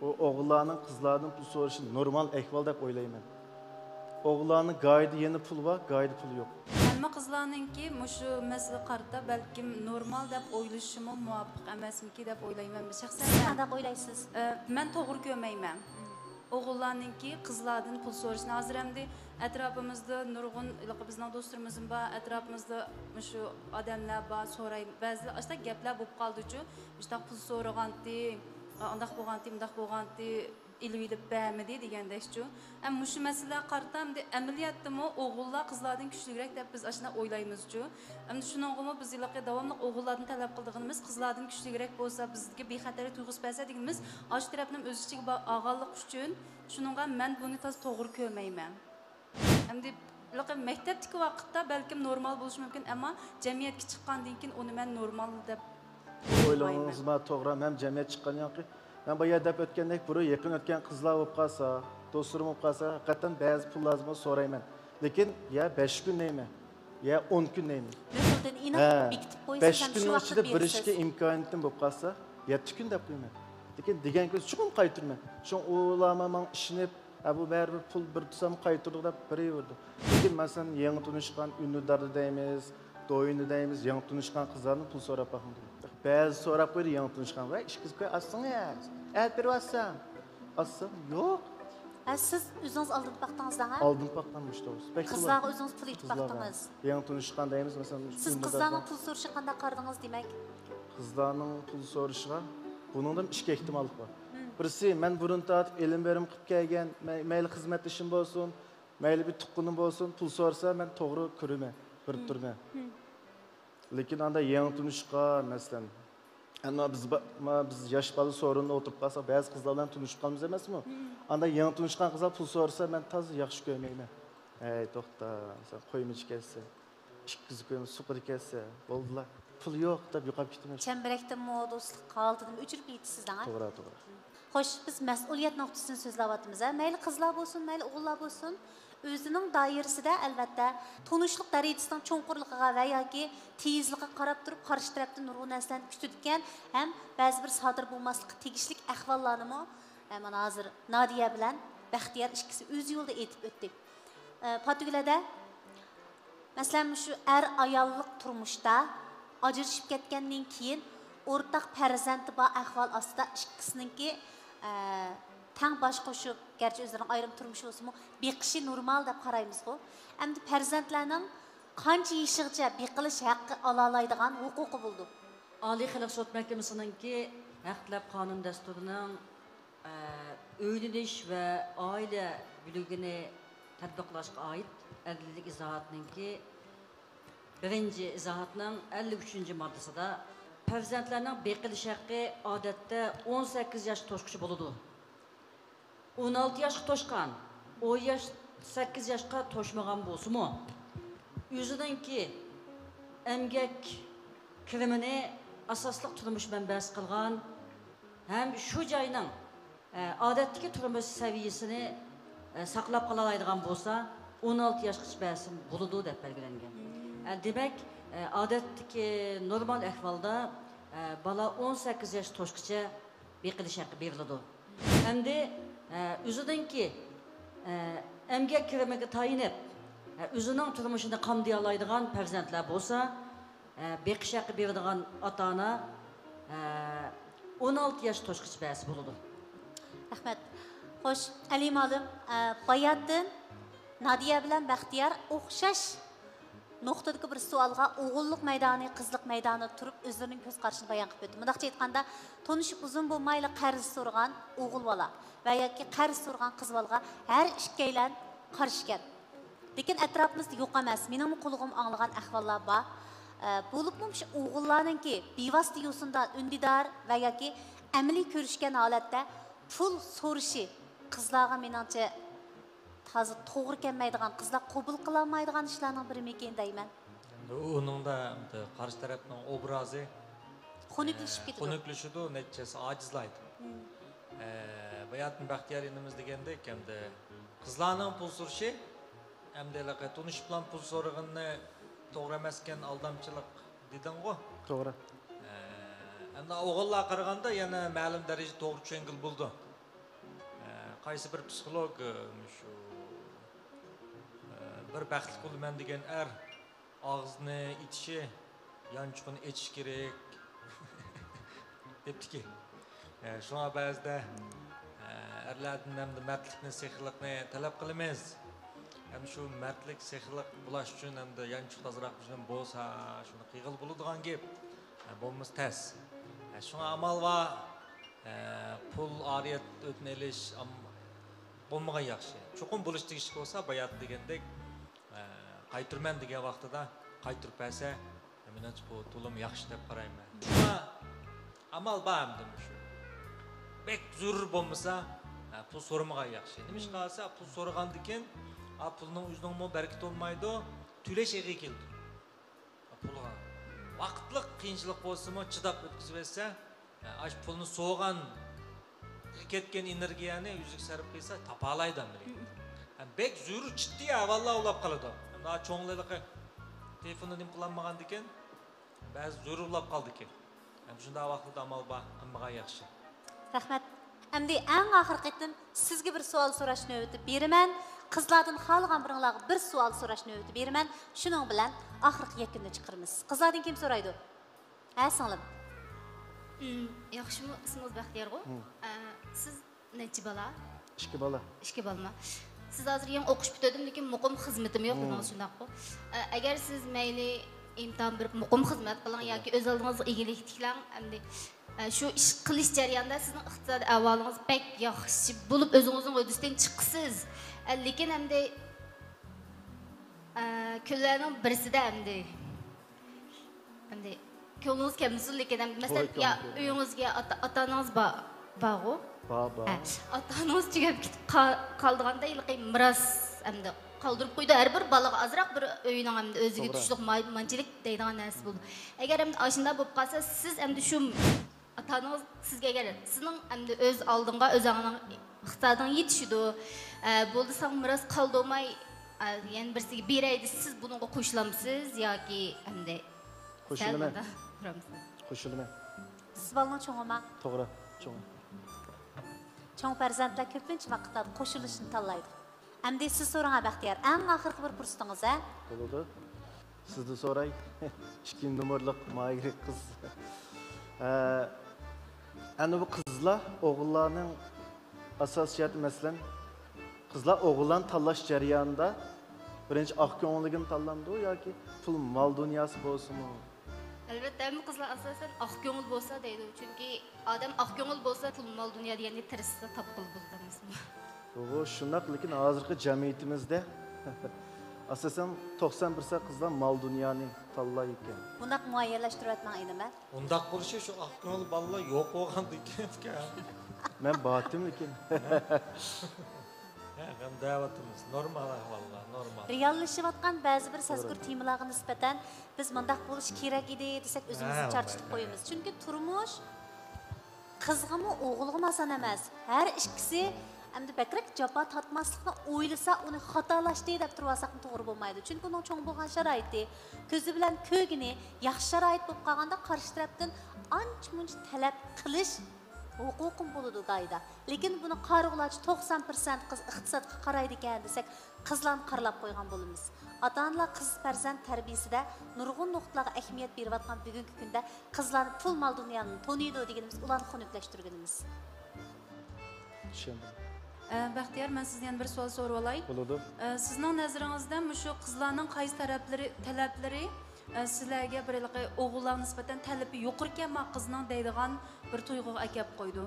ئۇ ئوغۇللارنىڭ قىزلاردىن پۇل سورىشى نورمال ئەھۋال دەپ ئويلايمەن. ئوغۇللارنىڭ گاھىدا يەنە پۇل بار، گاھىدا پۇل يوق. ھەممە قىزلارنىڭكى مۇشۇ مەسىلىگە قارىتا بەلكىم نورمال دەپ ئويلىشىمۇ مۇۋاپىق ئەمەسمىكى دەپ ئويلايمەن شەخسەن سىز مەن. قانداق ئويلايسىز؟ ئە، مەن توغرا كۆرمەيمەن. ئوغۇللارنىڭكى قىزلاردىن پۇل سورىشىنى ھازىر ئەمدى ئەتراپىمىزدا نۇرغۇن ھېلىقى بىزنىڭ دوستلىرىمىزمۇ بار، ئەتراپىمىزدا مۇشۇ ئادەملەر بار، سوراي، بەزىدە ئاشۇنداق گەپلەر بولۇپ قالىدۇچۇ، مۇشۇنداق پۇل سورىغانتى، ئانداق بولغانتى، مۇنداق بولغانتى، ئېلىۋېلىپ بەرمىدى دېگەندەكچۇ. ئەم، مۇشۇ مەسىلىگە قارىتا ئەمدى ئەمەلىيەتتىمۇ ئوغۇللار قىزلاردىن كۈچلۈكرەك دەپ بىز ئاشۇنداق ئويلايمىزچۇ. ئەمدى شۇنىڭغىمۇ بىز ھېلىقى داۋاملىق ئوغۇللاردىن تەلەپ قىلىدىغىنىمىز، قىزلاردىن كۈچلۈكرەك بولسا، بىزگە بىخەتەرلىك تۇيغۇسى بەرسە دېگىنىمىز، ئاشۇ تەرەپنىمۇ ئۆز ئىچىگە با-، ئالغانلىقى ئۈچۈن، شۇنىڭغا مەن بۇنى تازا توغرا كۆرمەيمەن. ئەمدى ھېلىقى مەكتەپتىكى ۋاقىتتا بەلكىم نورمال بولۇشى مۇمكىن، ئەمما جەمئىيەتكە چىققاندىن كېيىن ئۇنى مەن نورمال دەپ ئويلىمايمەن. ئويلىغىنىڭىزمۇ توغرا، مەن جەمئىيەت چىققاندىن كېيىن، مەن بايا دەپ ئۆتكەندەك، بۇرۇن يېقىن ئۆتكەن قىزلار بولۇپ قالسا، دوستلىرىم بولۇپ قالسا، ھەقىقەتەن بەزى پۇل لازىم بولسا سورايمەن. لېكىن يا بەش كۈن دەيمەن، يا ئون كۈن دەيمەن. مەسىلىدىن ئېنىق ھە، بېكىتىپ قويىسىز بەش ھەم شۇ كۈننىڭ ۋاقىتتا ئىچىدە بېرىسىز. بېرىشكە ئىمكانىيىتىم بولۇپ قالسا، يەتتە كۈن دەپ قويىمەن. لېكىن دېگەن كۈنى چوقۇم قايتۇرىمەن. شۇڭا ئۇلارمۇ ماڭا ئىشىنىپ، ھە، بۇ بەرىبىر پۇل بېرىپ تۇرسام قايتۇرىدۇ دەپ بېرىۋېرىدۇ. لېكىن مەسىلەن، يېڭى تونۇشقان ئۈندىداردا دەيمىز، دوينىدا دەيمىز، يېڭى تونۇشقان قىزلاردىن پۇل سوراپ باقمىدىم. بەزى سوراپ قويدى يېڭى تونۇشقان، ۋاي، ئىككى يۈز كوي ئاتسىڭىز، ئەتە بېرىۋاتسام. ئاتسام، يوق. ھە، سىز ئۆزىڭىز ئالدىنىپ باقتىڭىز دەڭ، ھە؟ ئالدىنىپ باققان مۇشۇ توغرىسى. بەك قىزلارغا توغرا. ئۆزىڭىز پۇل ئېتىپ قىزلارغا. باقتىڭىز. يېڭى تونۇشقان دەيمىز، مەسىلەن، سىز ئۈندىداردا. قىزلارنىڭ پۇل سورىشىغا قانداق قارىدىڭىز دېمەك؟ قىزلارنىڭ پۇل سورىشىغا بۇنىڭدىن ئىككى ئېھتىماللىق بار. مم. بىرسى، مەن بۇرۇن تارتىپ ئېلىم بېرىم قىلىپ كەلگەن، مەي-، مەيلى خىزمەتدىشىم بولسۇن، مەيلى بىر تۇغقىنىم بولسۇن، پۇل سورىسا مەن توغرا كۆرىمەن، بېرىپ مم. تۇرىمەن. مم. لېكىن ئاندا يېڭى تونۇشقان، مەسىلەن، ئەمما بىز با-، ما-، بىز ياش بالا سورۇندا ئولتۇرۇپ قالساق، بەزى قىزلار بىلەن تونۇشۇپ قالىمىز ئەمەسمۇ؟ مم. ئاندا يېڭى تونۇشقان قىزلار پۇل سورىسا، مەن تازا ياخشى كۆرمەيمەن. ھەي، توختا، سەن قويمىچى ئىكەنسەن. ئىككى يۈز كوينى سۇقىدىكەنسەن. بولدىلا. پۇل يوق دەپ يوقاپ كېتىمەن. چەمبىرەكتىنمۇ، دوستلۇق ھالىتىدىنمۇ ئۆچۈرۈپ كېتىسىز دەڭ، ھە؟ توغرا، توغرا. خوش، بىز مەسئۇلىيەت نۇقتىسىدىن سۆزلەۋاتىمىز، ھە؟ مەيلى قىزلار بولسۇن، مەيلى ئوغۇللار بولسۇن، ئۆزىنىڭ دائىرىسىدە، ئەلۋەتتە، تونۇشلۇق دەرىجىسىنىڭ چوڭقۇرلۇقىغا ۋە ياكى تېيىزلىقىغا قاراپ تۇرۇپ، قارشى تەرەپتىن نۇرغۇن نەرسىلەرنى كۈتىدىكەن ھەم بەزى بىر سادىر بولماسلىققا تېگىشلىك ئەھۋاللارنىمۇ، ھە، مانا ھازىر نادىيە بىلەن بەختىيار ئىككىسى ئۆز يولىدا ئېيتىپ ئۆتتى. ئە، پاتىگۈل ھەدە، مەسىلەن، مۇشۇ ئەر ئاياللىق تۇرمۇشتا ئاجرىشىپ كەتكەندىن كېيىن ئورتاق پەرزەنتى بار ئەھۋال ئاستىدا ئىككىسىنىڭكى، ئە، تەڭ باش قوشۇپ، گەرچە ئۆزلىرىنىڭ ئايرىم تۇرمۇشى بولسىمۇ، بېقىشى نورمال دەپ قارايمىزغۇ. ئەمدى پەرزەنتلەرنىڭ قانچە يېشىغىچە بېقىلىش ھەققى ئالالايدىغان ھوقۇقى بولىدۇ؟ ئالىي خەلق سوت مەھكىمىسىنىڭكى ھەق تەلەپ قانۇن دەستۇرىنىڭ، ئە، ئۆيلىنىش ۋە ئائىلە بۆلۈكىنى تەتبىقلاشقا ئائىت ئەدلىيلىك ئىزاھاتىنىڭكى بىرىنچى ئىزاھاتنىڭ ئەللىك ئۈچىنچى ماددىسىدا پەرزەنتلەرنىڭ بېقىلىش ھەققى ئادەتتە ئون سەككىز ياشقا توشقۇچە بولىدۇ. ئون ئالتە ياشقا توشقان، ئون ياش، سەككىز ياشقا توشمىغان بولسىمۇ، ئۆزىنىڭكى ئەمگەك كىرىمىنى ئاساسلىق تۇرمۇش مەنبەسى قىلغان ھەم شۇ جاينىڭ، ئە، ئادەتتىكى تۇرمۇش سەۋىيەسىنى، ئە، ساقلاپ قالالايدىغان بولسا، ئون ئالتە ياشقىچە بەرسىمۇ بولىدۇ دەپ بەلگىلەنگەن. ئە، دېمەك، ئە، ئادەتتىكى نورمال ئەھۋالدا، ئە، بالا ئون سەككىز ياش توشقىچە بېقىلىش ھەققى بېرىلىدۇ. ئەمدى، ئە، ئۆزىنىڭكى، ئە، ئەمگەك كىرىمىگە تايىنىپ، ئە، ئۆزىنىڭ تۇرمۇشىنى قامدىيالايدىغان پەرزەنتلەر بولسا، ئە، بېقىش ھەققى بېرىدىغان ئاتا-ئانا، ئە، ئون ئالتە ياش توشقىچە بەرسە بولىدۇ. رەھمەت. خوش، ئەلى مۇئەللىم، ئە، باياتىن نادىيە بىلەن بەختىيار ئوخشاش نۇقتىدىكى بىر سوئالغا ئوغۇللۇق مەيدانى، قىزلىق مەيدانىدا تۇرۇپ ئۆزلىرىنىڭ كۆز قارىشىنى بايان قىلىپ ئۆتتى. مۇنداقچە ئېيتقاندا، تونۇشۇپ ئۇزۇن بولمايلا قەرز سورىغان ئوغۇل بالا ۋە ياكى قەرز سورىغان قىز بالىغا ھەر ئىككىيلەن قارشى ئىكەن. لېكىن ئەتراپىمىزدا يوق ئەمەس، مېنىڭمۇ قۇلىقىم ئاڭلىغان ئەھۋاللار بار. ئە، بولۇپمۇ مۇشۇ ئوغۇللارنىڭكى بىۋاسىتە يوسۇندا ئۈندىدار ۋە ياكى ئەمەلىي كۆرۈشكەن ھالەتتە پۇل سورىشى قىزلارغا مېنىڭچە تازا توغرا كەلمەيدىغان، قىزلار قوبۇل قىلالمايدىغان ئىشلارنىڭ بىرىمىكىن دەيمەن. ئەمدى ئۇنىڭدا ئەمدى قارشى تەرەپنىڭ ئوبرازى، خۇنۈكلىشىپ ئە، كېتىدۇ. خۇنۈكلىشىدۇ، نەتىجىسى ئاجىزلايدۇ. مم. ئە، باياتىن بەختىيار ئىنىمىز دېگەندەك، ئەمدى قىزلارنىڭ پۇل سورىشى، ئەمدى ھېلىقى تونۇشۇپلا پۇل سورىغىنى توغرا ئەمەسكەن، ئالدامچىلىق دېدىڭغۇ. توغرا. ئە، ئەمدى ئوغۇللارغا قارىغاندا يەنە مەلۇم دەرىجىدە توغرا چۈشەنگىلى بولىدۇ. ئە، قايسى بىر پسىخولوگ، ئە، مۇشۇ، ئە، بىر بەختلىك بولىمەن دېگەن ئەر ئاغزىنى ئېچىشى، يانچۇقىنى ئېچىشى كېرەك دەپتىكەن. ئە، شۇڭا بەزىدە، ئە، ئەرلەردىن ھەمدە مەردلىكنى، سېخىيلىقنى تەلەپ قىلىمىز. ھەم شۇ مەردلىك، سېخىيلىق بۇلاش ئۈچۈن ھەمدە يانچۇق تازىراق بىلەن بولسا، شۇنى قىلغىلى بولىدىغان گەپ. ئە، بولمىسا تەس. ئە، شۇڭا ئامال بار. ئە، پۇل ئارىيەت ئۆتۈنۈپ ئېلىش ئام-، بولمىغان ياخشى. چوقۇم بولۇش تېگىشلىك بولسا، باياتىن دېگەندەك، ئە، قايتۇرىمەن دېگەن ۋاقتىدا قايتۇرۇپ بەرسە، مېنىڭچە بۇ تولىمۇ ياخشى دەپ قارايمەن. شۇڭا ئامال بار ئەمدى مۇشۇ. بەك زۆرۈر بولمىسا، ئە، پۇل سورىمىغان ياخشى. نېمىشقا دېسە، پۇل سورىغاندىكىن، ئا، پۇلنىڭ ئۆزىنىڭمۇ بەرىكىتى بولمايدۇ، تۆلەش ئېغىر كېلىدۇ. پۇلغا ۋاقىتلىق قىيىنچىلىق بولسىمۇ، چىداپ ئۆتكۈزۈۋەتسە، ئاشۇ پۇلنى سورىغان كەتكەن ئېنېرگىيەنى ئۆزىگە سەرپ قىلسا، تاپالايدۇ ئەمەلىيەتتە. ھەم بەك زۆرۈر، جىددىي ئەھۋاللار بولۇپ قالىدۇ. ھەم چوڭلار ھېلىقى تېلېفوندا نېمە قىلالمىغاندىكىن، بەزى زۆرۈر بولۇپ قالىدىكەن. ھەم شۇنداق ۋاقىتتا ئامال بار، قىلمىغان ياخشى. رەھمەت. ئەمدى ئەڭ ئاخىرقى قېتىم سىزگە بىر سوئال سوراش نۆۋىتى بېرىمەن. قىزلاردىن خالىغان بىرىڭلارغا بىر سوئال سوراش نۆۋىتى بېرىمەن. شۇنىڭ بىلەن ئاخىرقى يەكۈننى چىقىرىمىز. قىزلاردىن كىم سورايدۇ؟ ھە، سىڭلىم. ئىم، ياخشىمۇ، ئىسمىڭىز بەختىيارغۇ؟ ئىم. ئە، سىز نەچچە بالا؟ ئىككى بالا. ئىككى بالىما؟ سىز ھازىر يېڭى ئوقۇش پۈتتۈردۈم، لېكىن مۇقىم خىزمىتىم يوق، ئىم. دېدىڭىز، شۇنداققۇ؟ ئە، ئەگەر سىز مەيلى ئىمتىھان بېرىپ مۇقىم خىزمەت قىلىڭ ياكى ئۆز ئالدىڭىزغا ئىگىلىك تىكلەڭ، ئەمدى، ئە، شۇ ئىش قىلىش جەريانىدا سىزنىڭ ئىقتىسادىي ئەھۋالىڭىز بەك ياخشى بولۇپ، ئۆزىڭىزنىڭ ھۆددىسىدىن چىقىسىز. ئە، لېكىن ئەمدى، ئە، كۈنلەرنىڭ بىرسىدە ئەمدى ئەمدى كۆڭلىڭىز كەلمىسۇن، لېكىن ئەمدى مەسىلەن، توي، يا توي. ئۆيىڭىزگە ئاتا، ئاتا-ئانىڭىز بار، بارغۇ؟ بار، بار. ھە، ئاتا-ئانىڭىز تۈگەپ كېتىپ قا-، قالىدىغاندا، ھېلىقى مىراس ئەمدى قالدۇرۇپ قويىدۇ. ھەر بىر بالىغا ئازراق بىر ئۆينىڭ ئەمدى ئۆزىگە توغرا. تۇشلۇق ماي-، مانچىلىك دەيدىغان نەرسە بولىدۇ. ئەگەر ئەمدى ئاشۇنداق بولۇپ قالسا، سىز ئەمدى شۇ ئاتا-ئانىڭىز سىزگە ئەگەر سىزنىڭ ئەمدى ئۆز ئالدىڭغا، ئۆز ئاڭىنىڭ ئىقتىسادىڭ يېتىشىدۇ، ئە، بولدى ساڭا مىراس قالدۇرماي، ئە، يەنە بىرسىگە بېرەي دېسە، سىز بۇنىڭغا قوشۇلامسىز ياكى ئەمدى قوشۇلىمەن. سەل ئۇندا تۇرامسىز؟ قوشۇلىمەن. سىز بالىنىڭ چوڭىما؟ توغرا، چوڭ. چوڭ پەرزەنتلەر كۆپىنچە ۋاقىتلاردا قوشۇلۇشنى تاللايدۇ. ئەمدى سىز سورىڭا، بەختىيار، ئەڭ ئاخىرقى بىر پۇرسىتىڭىز، ھە؟ بولىدۇ. سىزدىن سوراي. ئىككىنچى نومۇرلۇق ماھىر قىز. ھە، ئەنە بۇ قىزلار ئوغۇللارنىڭ ئاساسىي جەھەتتە، مەسىلەن، قىزلار ئوغۇللارنى تاللاش جەريانىدا بىرىنچى ئاق كۆڭۈللۈكىنى تاللامدۇ ياكى پۇل مال دۇنياسى بولسىمۇ؟ ئەلۋەتتە، ھەممە قىزلار ئاساسەن ئاق كۆڭۈل بولسا دەيدۇ. چۈنكى ئادەم ئاق كۆڭۈل بولسا، پۇل مال دۇنيا دېگەننى تىرىشسا تاپقىلى بولىدۇ ئەمەسمۇ؟ بۇ شۇنداق، لېكىن ھازىرقى جەمئىيىتىمىزدە ئاساسەن توقسان پىرسەنت قىزلار مال دۇنيانى تاللايدىكەن. بۇنداق مۇئەييەنلەشتۈرۈۋەتمەڭ ئىنىم. ئۇنداق بولۇشى شۇ ئاق كۆڭۈل بالىلار يوق بولغاندىكىن ئۇكا. مەن بارتىم لېكىن. ھە، غەم دەۋاتىمىز. نورمال ئەھۋاللار، نورمال. رېئاللىشىۋاتقان بەزى بىر سەزگۈر توغرا. تېمىلارغا نىسبەتەن بىز مۇنداق بولۇشى كېرەك ئىدى دېسەك، ئۆزىمىزنى ھە، چارچىتىپ ھە. قويىمىز. چۈنكى تۇرمۇش قىزغىمۇ، ئوغۇلغىمۇ ئاسان ئەمەس. ھەر ئىككىسى ئەمدى بەكرەك جاپا تارتماسلىقنى ئويلىسا، ئۇنى خاتالاشتى دەپ تۇرۇۋالساقمۇ توغرا بولمايدۇ. چۈنكى ئۇنىڭ چوڭ بولغان شارائىتى، كۆزى بىلەن كۆرگىنى، ياخشى شارائىت بولۇپ قالغاندا قارشى تەرەپتىن ئانچە-مۇنچە تەلەپ قىلىش ھوقۇقىم بولىدۇ گاھىدا. لېكىن بۇنى قارىغۇلارچە توقسان پىرسەنت قىز ئىقتىسادقا قارايدىكەن دېسەك، قىزلارنى قارىلاپ قويغان بولىمىز. ئاتا-ئانىلار قىز پەرزەنت تەربىيىسىدە نۇرغۇن نۇقتىلارغا ئەھمىيەت بېرىۋاتقان بۈگۈنكى كۈندە قىزلار پۇل مال دۇنيانى تونۇيدۇ دېگىنىمىز، ئۇلارنى خۇنۈكلەشتۈرگىنىمىز. چۈشەندىم. ئە، بەختىيار، مەن سىزدىن يەنە بىر سوئال سورىۋالاي. بولىدۇ. ئە، سىزنىڭ نەزىرىڭىزدە مۇشۇ قىزلارنىڭ قايسى تەرەپلىرى، تەلەپلىرى، ئە، سىلەرگە بىر ھېلىقى ئوغۇللارغا نىسبەتەن تەلىپى يۇقىرىكەنما قىزنىڭ دەيدىغان بىر تۇيغۇغا ئەكەپ قويىدۇ؟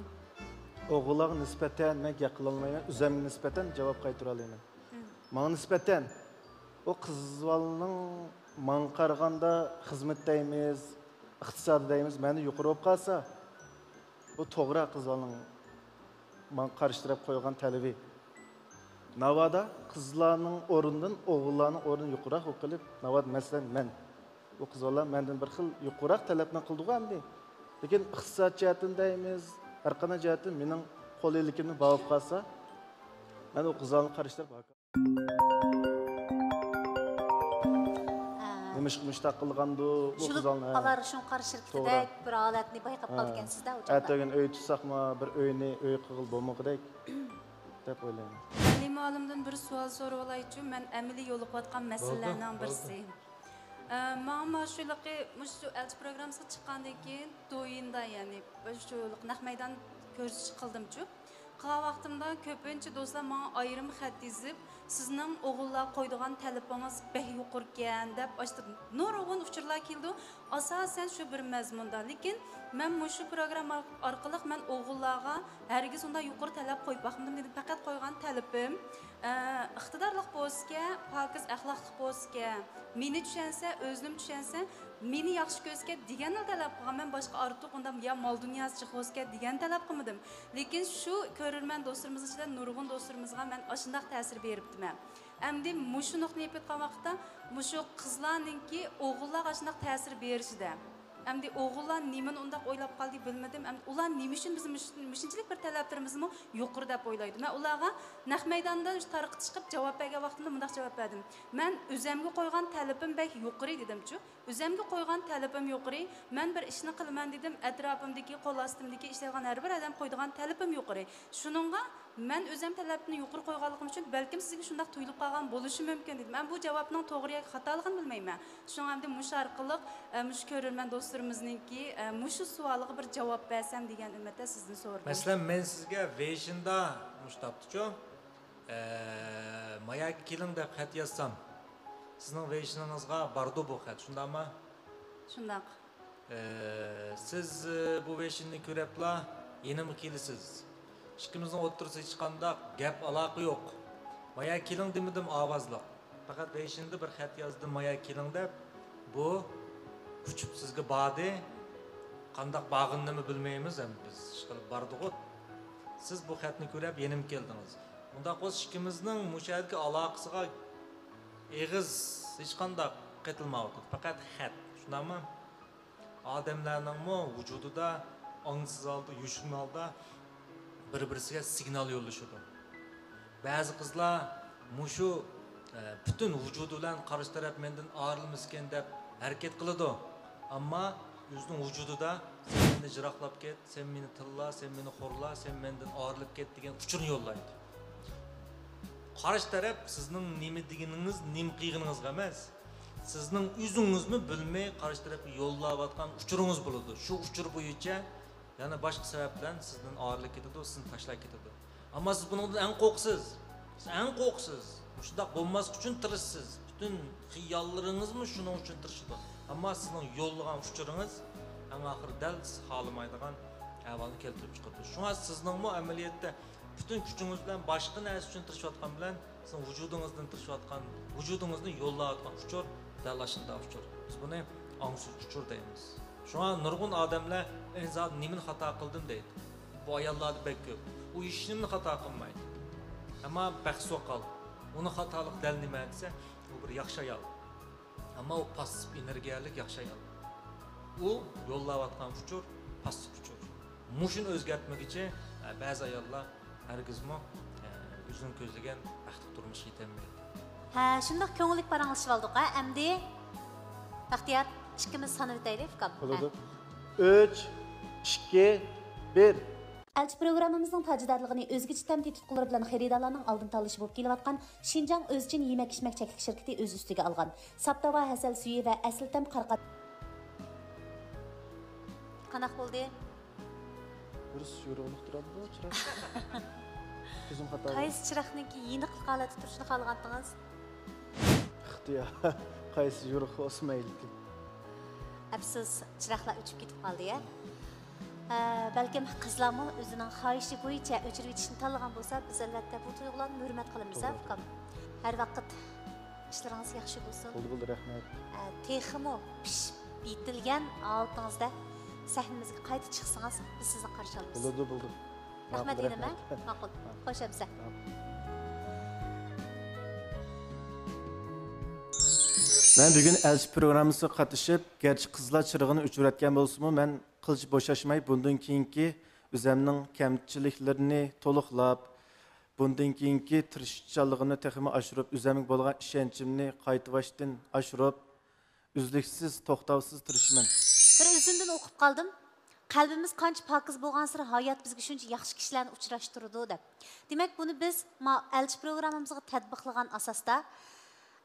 ئوغۇللارغا نىسبەتەن مەن گەپ قىلالمايمەن، ئۆزۈمگە نىسبەتەن جاۋاب قايتۇرالايمەن. مم. ماڭا نىسبەتەن ئۇ قىز بالىنىڭ ماڭا قارىغاندا خىزمەت دەيمىز، ئىقتىسادى دەيمىز، مەندىن يۇقىرى بولۇپ قالسا، بۇ توغرا قىز بالىنىڭ ماڭا قارشى تەرەپ قويغان تەلىپى. ناۋادا قىزلارنىڭ ئورنىدىن ئوغۇللارنىڭ ئورنى يۇقىرىراق بولۇپ قېلىپ، ناۋادا، مەسىلەن، مەن، بۇ قىز بالىلار مەندىن بىر خىل يۇقىرىراق تەلەپنى قىلىدىغۇ ئەمدى. لېكىن ئىقتىساد جەھەتتىن دەيمىز، ھەر قانداق جەھەتتىن مېنىڭ قول ئىلكىمنى باغلاپ قالسا، مەن ئۇ قىز بالىنى قارشى تەرەپ ھاكا-، ھە. نېمىشقا مۇشتاق قىلغاندۇ بۇ قىز بالىنى؟ ھە. شۇلۇق قالار شۇڭقار شىركىتىدەك توغرا. بىر ھالەتنى بايقاپ ھە. قالىدىكەنسىز-دە، ئۇ چاغدا. ئەتىگەن ئۆي تۇتساقمۇ، بىر ئۆينى ئۆي قىلغىلى بولمىغۇدەك دەپ ئويلايمەن. ھەلىمە ئالىمدىن بىر سوئال سورىۋالايچۇ، مەن ئەمەلىي يولۇقۇۋاتقان مەسىلىلەرنىڭ بولدى، بولدى. بىرسى. ئە، ماڭا مانا شۇ ھېلىقى مۇشۇ ئەلچى پروگراممىسىغا چىققاندىن كېيىن دويىندا، يەنى شۇ نەق مەيدان كۆرسىتىش قىلدىمچۇ. قىلغان ۋاقتىمدا كۆپىنچە دوستلار ماڭا ئايرىم خەت يېزىپ، سىزنىڭ ئوغۇللار قويىدىغان تەلىپىڭىز بەك يۇقىرىكەن دەپ، ئاشتا نۇرغۇن ئۇچۇرلار كېلىدۇ. ئاساسەن شۇ بىر مەزمۇندا. لېكىن مەن مۇشۇ پروگرامما ئارقىلىق مەن ئوغۇللارغا ھەرگىز ئۇنداق يۇقىرى تەلەپ قويۇپ باقمىدىم دېدىم. پەقەت قويغان تەلىپىم، ئە، ئىقتىدارلىق بولسىكەن، پاكىز ئەخلاقلىق بولسىكەن، مېنى چۈشەنسە، ئۆزىنىمۇ چۈشەنسە، مېنى ياخشى كۆرسىكەن دېگەنلا تەلەپ قىلغان. مەن باشقا ئارتۇق ئۇنداق يا مال دۇنياسى جىق بولسىكەن دېگەن تەلەپ قىلمىدىم. لېكىن شۇ كۆرۈرمەن دوستلىرىمىزنىڭ ئىچىدە نۇرغۇن دوستلىرىمىزغا مەن ئاشۇنداق تەسىر بېرىپتىمەن. ئەمدى مۇشۇ نۇقتىنى ئېلىپ ئېيتقان ۋاقىتتا، مۇشۇ قىزلارنىڭكى ئوغۇللارغا ئاشۇنداق تەسىر بېرىشىدە، ئەمدى ئوغۇللار نېمىنى ئۇنداق ئويلاپ قالدى بىلمىدىم. ئەمدى ئۇلار نېمە ئۈچۈن بىزنىڭ مۇش-، مۇشۇنچىلىك بىر تەلەپلىرىمىزمۇ يۇقىرى دەپ ئويلايدۇ؟ مەن ئۇلارغا نەق مەيداندا شۇ تارقىتىش قىلىپ جاۋاب بەرگەن ۋاقتىمدا مۇنداق جاۋاب بەردىم. مەن ئۆزەمگە قويغان تەلىپىم بەك يۇقىرى دېدىمچۇ. ئۆزەمگە قويغان تەلىپىم يۇقىرى. مەن بىر ئىشنى قىلىمەن دېدىم، ئەتراپىمدىكى، قول ئاستىمدىكى ئىشلەيدىغان ھەر بىر ئادەم قويىدىغان تەلىپىم يۇقىرى. شۇنىڭغا مەن ئۆزەم تەلەپنى يۇقىرى قويغانلىقىم ئۈچۈن بەلكىم سىزگە شۇنداق تۇيۇلۇپ قالغان بولۇشى مۇمكىن دېدىم. مەن بۇ جاۋابنىڭ توغرا ياكى خاتالىقىنى بىلمەيمەن. شۇڭا ئەمدى مۇشۇ ئارقىلىق، ئە، مۇشۇ كۆرۈرمەن دوستلىرىمىزنىڭكى، ئە، مۇشۇ سوئالىغا بىر جاۋاب بەرسەم دېگەن ئۈمىدتە سىزدىن سورىدىم. مەسىلەن، مەن سىزگە ۋېيشىندا مۇشۇ تاپتىچۇ، ئە، ماياكى كېلىڭ دەپ خەت يازسام، سىزنىڭ ۋېيشىنىڭىزغا باردۇ بۇ خەت، شۇنداقمۇ؟ شۇنداق. ئە، سىز، ئە، بۇ ۋېيشىننى كۆرەپلا يېنىمغا كېلىسىز. ئىككىمىزنىڭ ئوتتۇرىسىدا ھېچقانداق گەپ ئالاقە يوق. مايا كېلىڭ دېمىدىم ئاۋازلىق. پەقەت ۋېيشىندا بىر خەت يازدىم، مايا كېلىڭ دەپ. بۇ ئۇچۇپ سىزگە باردى. قانداق بارغىنىنىمۇ بىلمەيمىز ھەم بىز. ئىشقىلىپ باردىغۇ. سىز بۇ خەتنى كۆرۈپ يېنىمغا كەلدىڭىز. ئۇنداق بولسا ئىككىمىزنىڭ مۇشۇ يەردىكى ئالاقىسىغا ئېغىز ھېچقانداق قېتىلمايۋاتىدۇ. پەقەت خەت. شۇنداقمۇ؟ ئادەملەرنىڭمۇ ۋۇجۇدىدا ئاڭسىز ھالدا، يوشۇرۇن ھالدا بىر-بىرسىگە سىگنال يوللىشىدۇ. بەزى قىزلار مۇشۇ، ئە، پۈتۈن ۋۇجۇدى بىلەن قارشى تەرەپ مەندىن ئايرىلمىسىكەن دەپ ھەرىكەت قىلىدۇ. ئەمما ئۆزىنىڭ ۋۇجۇدىدا سەن مەندىن يىراقلاپ كەت، سەن مېنى تىللا، سەن مېنى خورلا، سەن مەندىن ئايرىلىپ كەت دېگەن ئۇچۇرنى يوللايدۇ. قارشى تەرەپ سىزنىڭ نېمە دېگىنىڭىز، نېمە قىلغىنىڭىزغا ئەمەس، سىزنىڭ ئۆزىڭىزمۇ بىلمەي قارشى تەرەپكە يوللاۋاتقان ئۇچۇرىڭىز بولىدۇ. شۇ ئۇچۇر بويىچە يەنە باشقا سەۋەبلەر سىزدىن ئايرىلىپ كېتىدۇ، سىزنى تاشلاپ كېتىدۇ. ئەمما سىز بۇنىڭدىن ئەڭ قورقىسىز. سىز ئەڭ قورقىسىز. مۇشۇنداق بولماسلىقى ئۈچۈن تىرىشىسىز. پۈتۈن خىياللىرىڭىزمۇ شۇنىڭ ئۈچۈن تىرىشىدۇ. ئەمما سىزنىڭ يوللىغان ئۇچۇرىڭىز ئەڭ ئاخىرى دەل سىز خالىمايدىغان ئەھۋالنى كەلتۈرۈپ چىقىرىدۇ. شۇڭا سىزنىڭمۇ ئەمەلىيەتتە پۈتۈن كۈچىڭىز بىلەن باشقا نەرسە ئۈچۈن تىرىشىۋاتقان بىلەن سىزنىڭ ۋۇجۇدىڭىزدىن تىرىشىۋاتقان، ۋۇجۇدىڭىزنى يوللاۋاتقان ئۇچۇر دەل ئاشۇنداق ئۇچۇر. بىز بۇنى ئاڭسىز ئۇچۇر دەيمىز. شۇڭا نۇرغۇن ئادەملەر، «مەن زادى نېمىنى خاتا قىلدىم؟» دەيدۇ. بۇ ئاياللاردا بەك كۆپ. ئۇ ھېچنېمىنى خاتا قىلمايدۇ. ئەمما بەخت سوقال. ئۇنىڭ خاتالىقى دەل نېمە دېسە، ئۇ بىر ياخشى ئايال. ئەمما ئۇ پاسسىپ ئېنېرگىيەلىك ياخشى ئايال. ئۇ يوللاۋاتقان ئۇچۇر پاسسىپ ئۇچۇر. مۇشۇنى ئۆزگەرتمىگۈچە، ئە، بەزى ئاياللار ھەرگىزمۇ، ئە، ئۆزىنىڭ كۆزلىگەن بەختلىك تۇرمۇشقا يېتەلمەيدۇ. ھە، شۇنداق كۆڭۈللۈك پاراڭلىشىۋالدۇق ھە. ئەمدى بەختىيار، ئىككىمىز سانىۋېتەيلى، ئۇكام. بولىدۇ. ھە. ئۈچ، ئىككى، بىر. ئەلچى پروگراممىمىزنىڭ تاجىدارلىقىنى ئۆزگىچە تەم تېتىتقۇلىرى بىلەن خېرىدارلارنىڭ ئالدىن تاللىشى بولۇپ كېلىۋاتقان شىنجاڭ ئۆزچىن يېمەك-ئىچمەك چەكلىك شىركىتى ئۆز ئۈستىگە ئالغان. ساپ تاۋا ھەسەل سۈيى ۋە ئەسلىتەم قارىقات. قانداق بولدى؟ بىر يورۇقلۇق تۇرامدۇ چىراغ؟ كۆزۈم خاتا. قايسى چىراغنىڭكى يېنىقلىق ھالەتتە تۇرۇشىنى خالىغانتىڭىز؟ ئىختىيار. قايسى يورۇق بولسا مەيلىكى. ئەپسۇس، چىراغلار ئۆچۈپ كېتىپ قالدى، ھە؟ ھە، بەلكىم قىزلارمۇ ئۆزىنىڭ خاھىشى بويىچە ئۆچۈرۈۋېتىشنى تاللىغان بولسا، بىز ئەلۋەتتە بۇ تۇيغۇلارنى ھۆرمەت قىلىمىز، ھە، توغرا. ئۇكام؟ ھەر ۋاقىت ئىشلىرىڭىز ياخشى بولسۇن. بولدى، بولدى، رەھمەت. ئە، تېخىمۇ پىشىپ يېتىلگەن ھالىتىڭىزدە سەھنىمىزگە قايتا چىقسىڭىز، بىز سىزنى قارشى ئالىمىز. بولىدۇ، بولىدۇ. رەھمەت، ماقۇل، ئىنىم، ھە؟ رەھمەت. ماقۇل. ھە. خوش ئەمىسە. ھە. مەن بۈگۈن ئەلچى پروگراممىسىغا قاتنىشىپ، گەرچە قىزلار چىرىغىنى ئۆچۈرۈۋەتكەن بولسىمۇ، مەن قىلچە بوشاشماي، بۇندىن كېيىنكى ئۆزەمنىڭ كەمچىلىكلىرىنى تولۇقلاپ، بۇندىن كېيىنكى تىرىشچانلىقىمنى تېخىمۇ ئاشۇرۇپ، ئۆزۈمگە بولغان ئىشەنچىمنى قايتا باشتىن ئاشۇرۇپ، ئۈزلۈكسىز، توختاۋسىز تىرىشىمەن. بىر ئۈزۈندىن ئوقۇپ قالدىم. قەلبىمىز قانچە پاكىز بولغانسېرى ھايات بىزگە شۇنچە ياخشى كىشىلەرنى ئۇچراشتۇرىدۇ دەپ. دېمەك، بۇنى بىز ما-، ئەلچى پروگراممىمىزغا تەتبىقلىغان ئاساستا،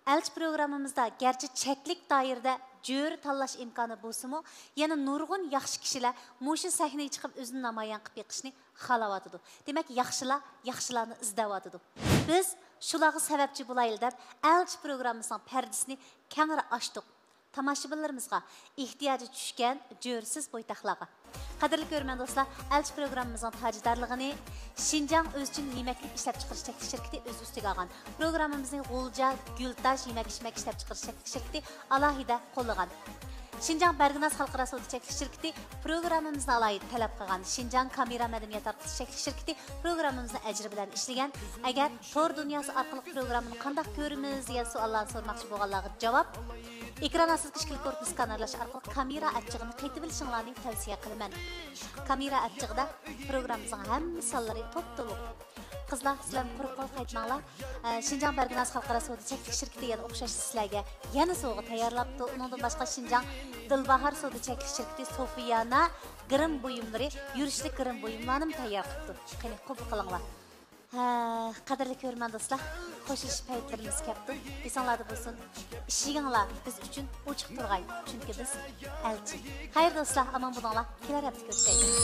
ئەلچى پروگراممىمىزدا گەرچە چەكلىك دائىرىدە جۆرە تاللاش ئىمكانى بولسىمۇ، يەنە نۇرغۇن ياخشى كىشىلەر مۇشۇ سەھنىگە چىقىپ ئۆزىنى نامايان قىلىپ بېقىشنى خالاۋاتىدۇ. دېمەك، ياخشىلار ياخشىلارنى ئىزدەۋاتىدۇ. بىز شۇلارغا سەۋەبچى بولايلى دەپ، ئەلچى پروگراممىسىنىڭ پەردىسىنى كەڭرى ئاچتۇق. تاماشىبىنلىرىمىزغا، ئېھتىياجى چۈشكەن جۆرىسىز بويتاقلارغا. قەدىرلىك كۆرۈرمەن دوستلار، ئەلچى پروگراممىمىزنىڭ تاجىدارلىقىنى شىنجاڭ ئۆزچىن يېمەكلىك ئىشلەپچىقىرىش چەكلىك شىركىتى ئۆز ئۈستىگە ئالغان. پروگراممىمىزنى غۇلجا گۈلتاش يېمەك-ئىچمەك ئىشلەپچىقىرىش چەكلىك شىركىتى ئالاھىدە قوللىغان. شىنجاڭ بەرگىناز خەلقئارا سودا چەكلىك شىركىتى پروگراممىمىزنى ئالاھىدە تەلەپ قىلغان. شىنجاڭ كامېرا مەدەنىيەت تارقىتىش چەكلىك شىركىتى پروگراممىمىزنى ئەجرى بىلەن ئىشلىگەن. ئەگەر تور دۇنياسى ئارقىلىق پروگراممىنى قانداق كۆرىمىز دېگەن سوئاللارنى سورىماقچى بولغانلارغا جاۋاب، ئېكران ئاستىدىكى ئىككىلا كورپۇسنى سكانېرلاش ئارقىلىق كامېرا ئاچچىقىنى قېتىۋېلىشىڭلارنى تەۋسىيە قىلىمەن. كامېرا ئاچچىقىدا پروگراممىمىزنىڭ ھەممە سانلىرى توپتولۇق. قىزلار، سىلەرمۇ قۇرۇق قول قايتماڭلار. ئە، شىنجاڭ بەرگىناز خەلقئارا سودا چەكلىك شىركىتى يەنە ئوخشاش سىلەرگە يەنە سوۋغا تەييارلاپتۇ. ئۇنىڭدىن باشقا شىنجاڭ دىلباھار سودا چەكلىك شىركىتى سوفىيانا گىرىم بۇيۇملىرى، يۈرۈشلۈك گىرىم بۇيۇملارنىمۇ تەييار قىپتۇ. قېنى، قوبۇل قىلىڭلار. ھە، قەدىرلىك كۆرۈرمەن دوستلار، خوشلىشىش پەيتلىرىمىز كەپتۇ. ئېسىڭلاردا بولسۇن، ئىشىكىڭلار بىز ئۈچۈن ئوچۇق تۇرغاي، چۈنكى بىز ئەلچى. خەير دوستلار، ئامان بولۇڭلار، كېلەر ھەپتە كۆرۈشەيلى.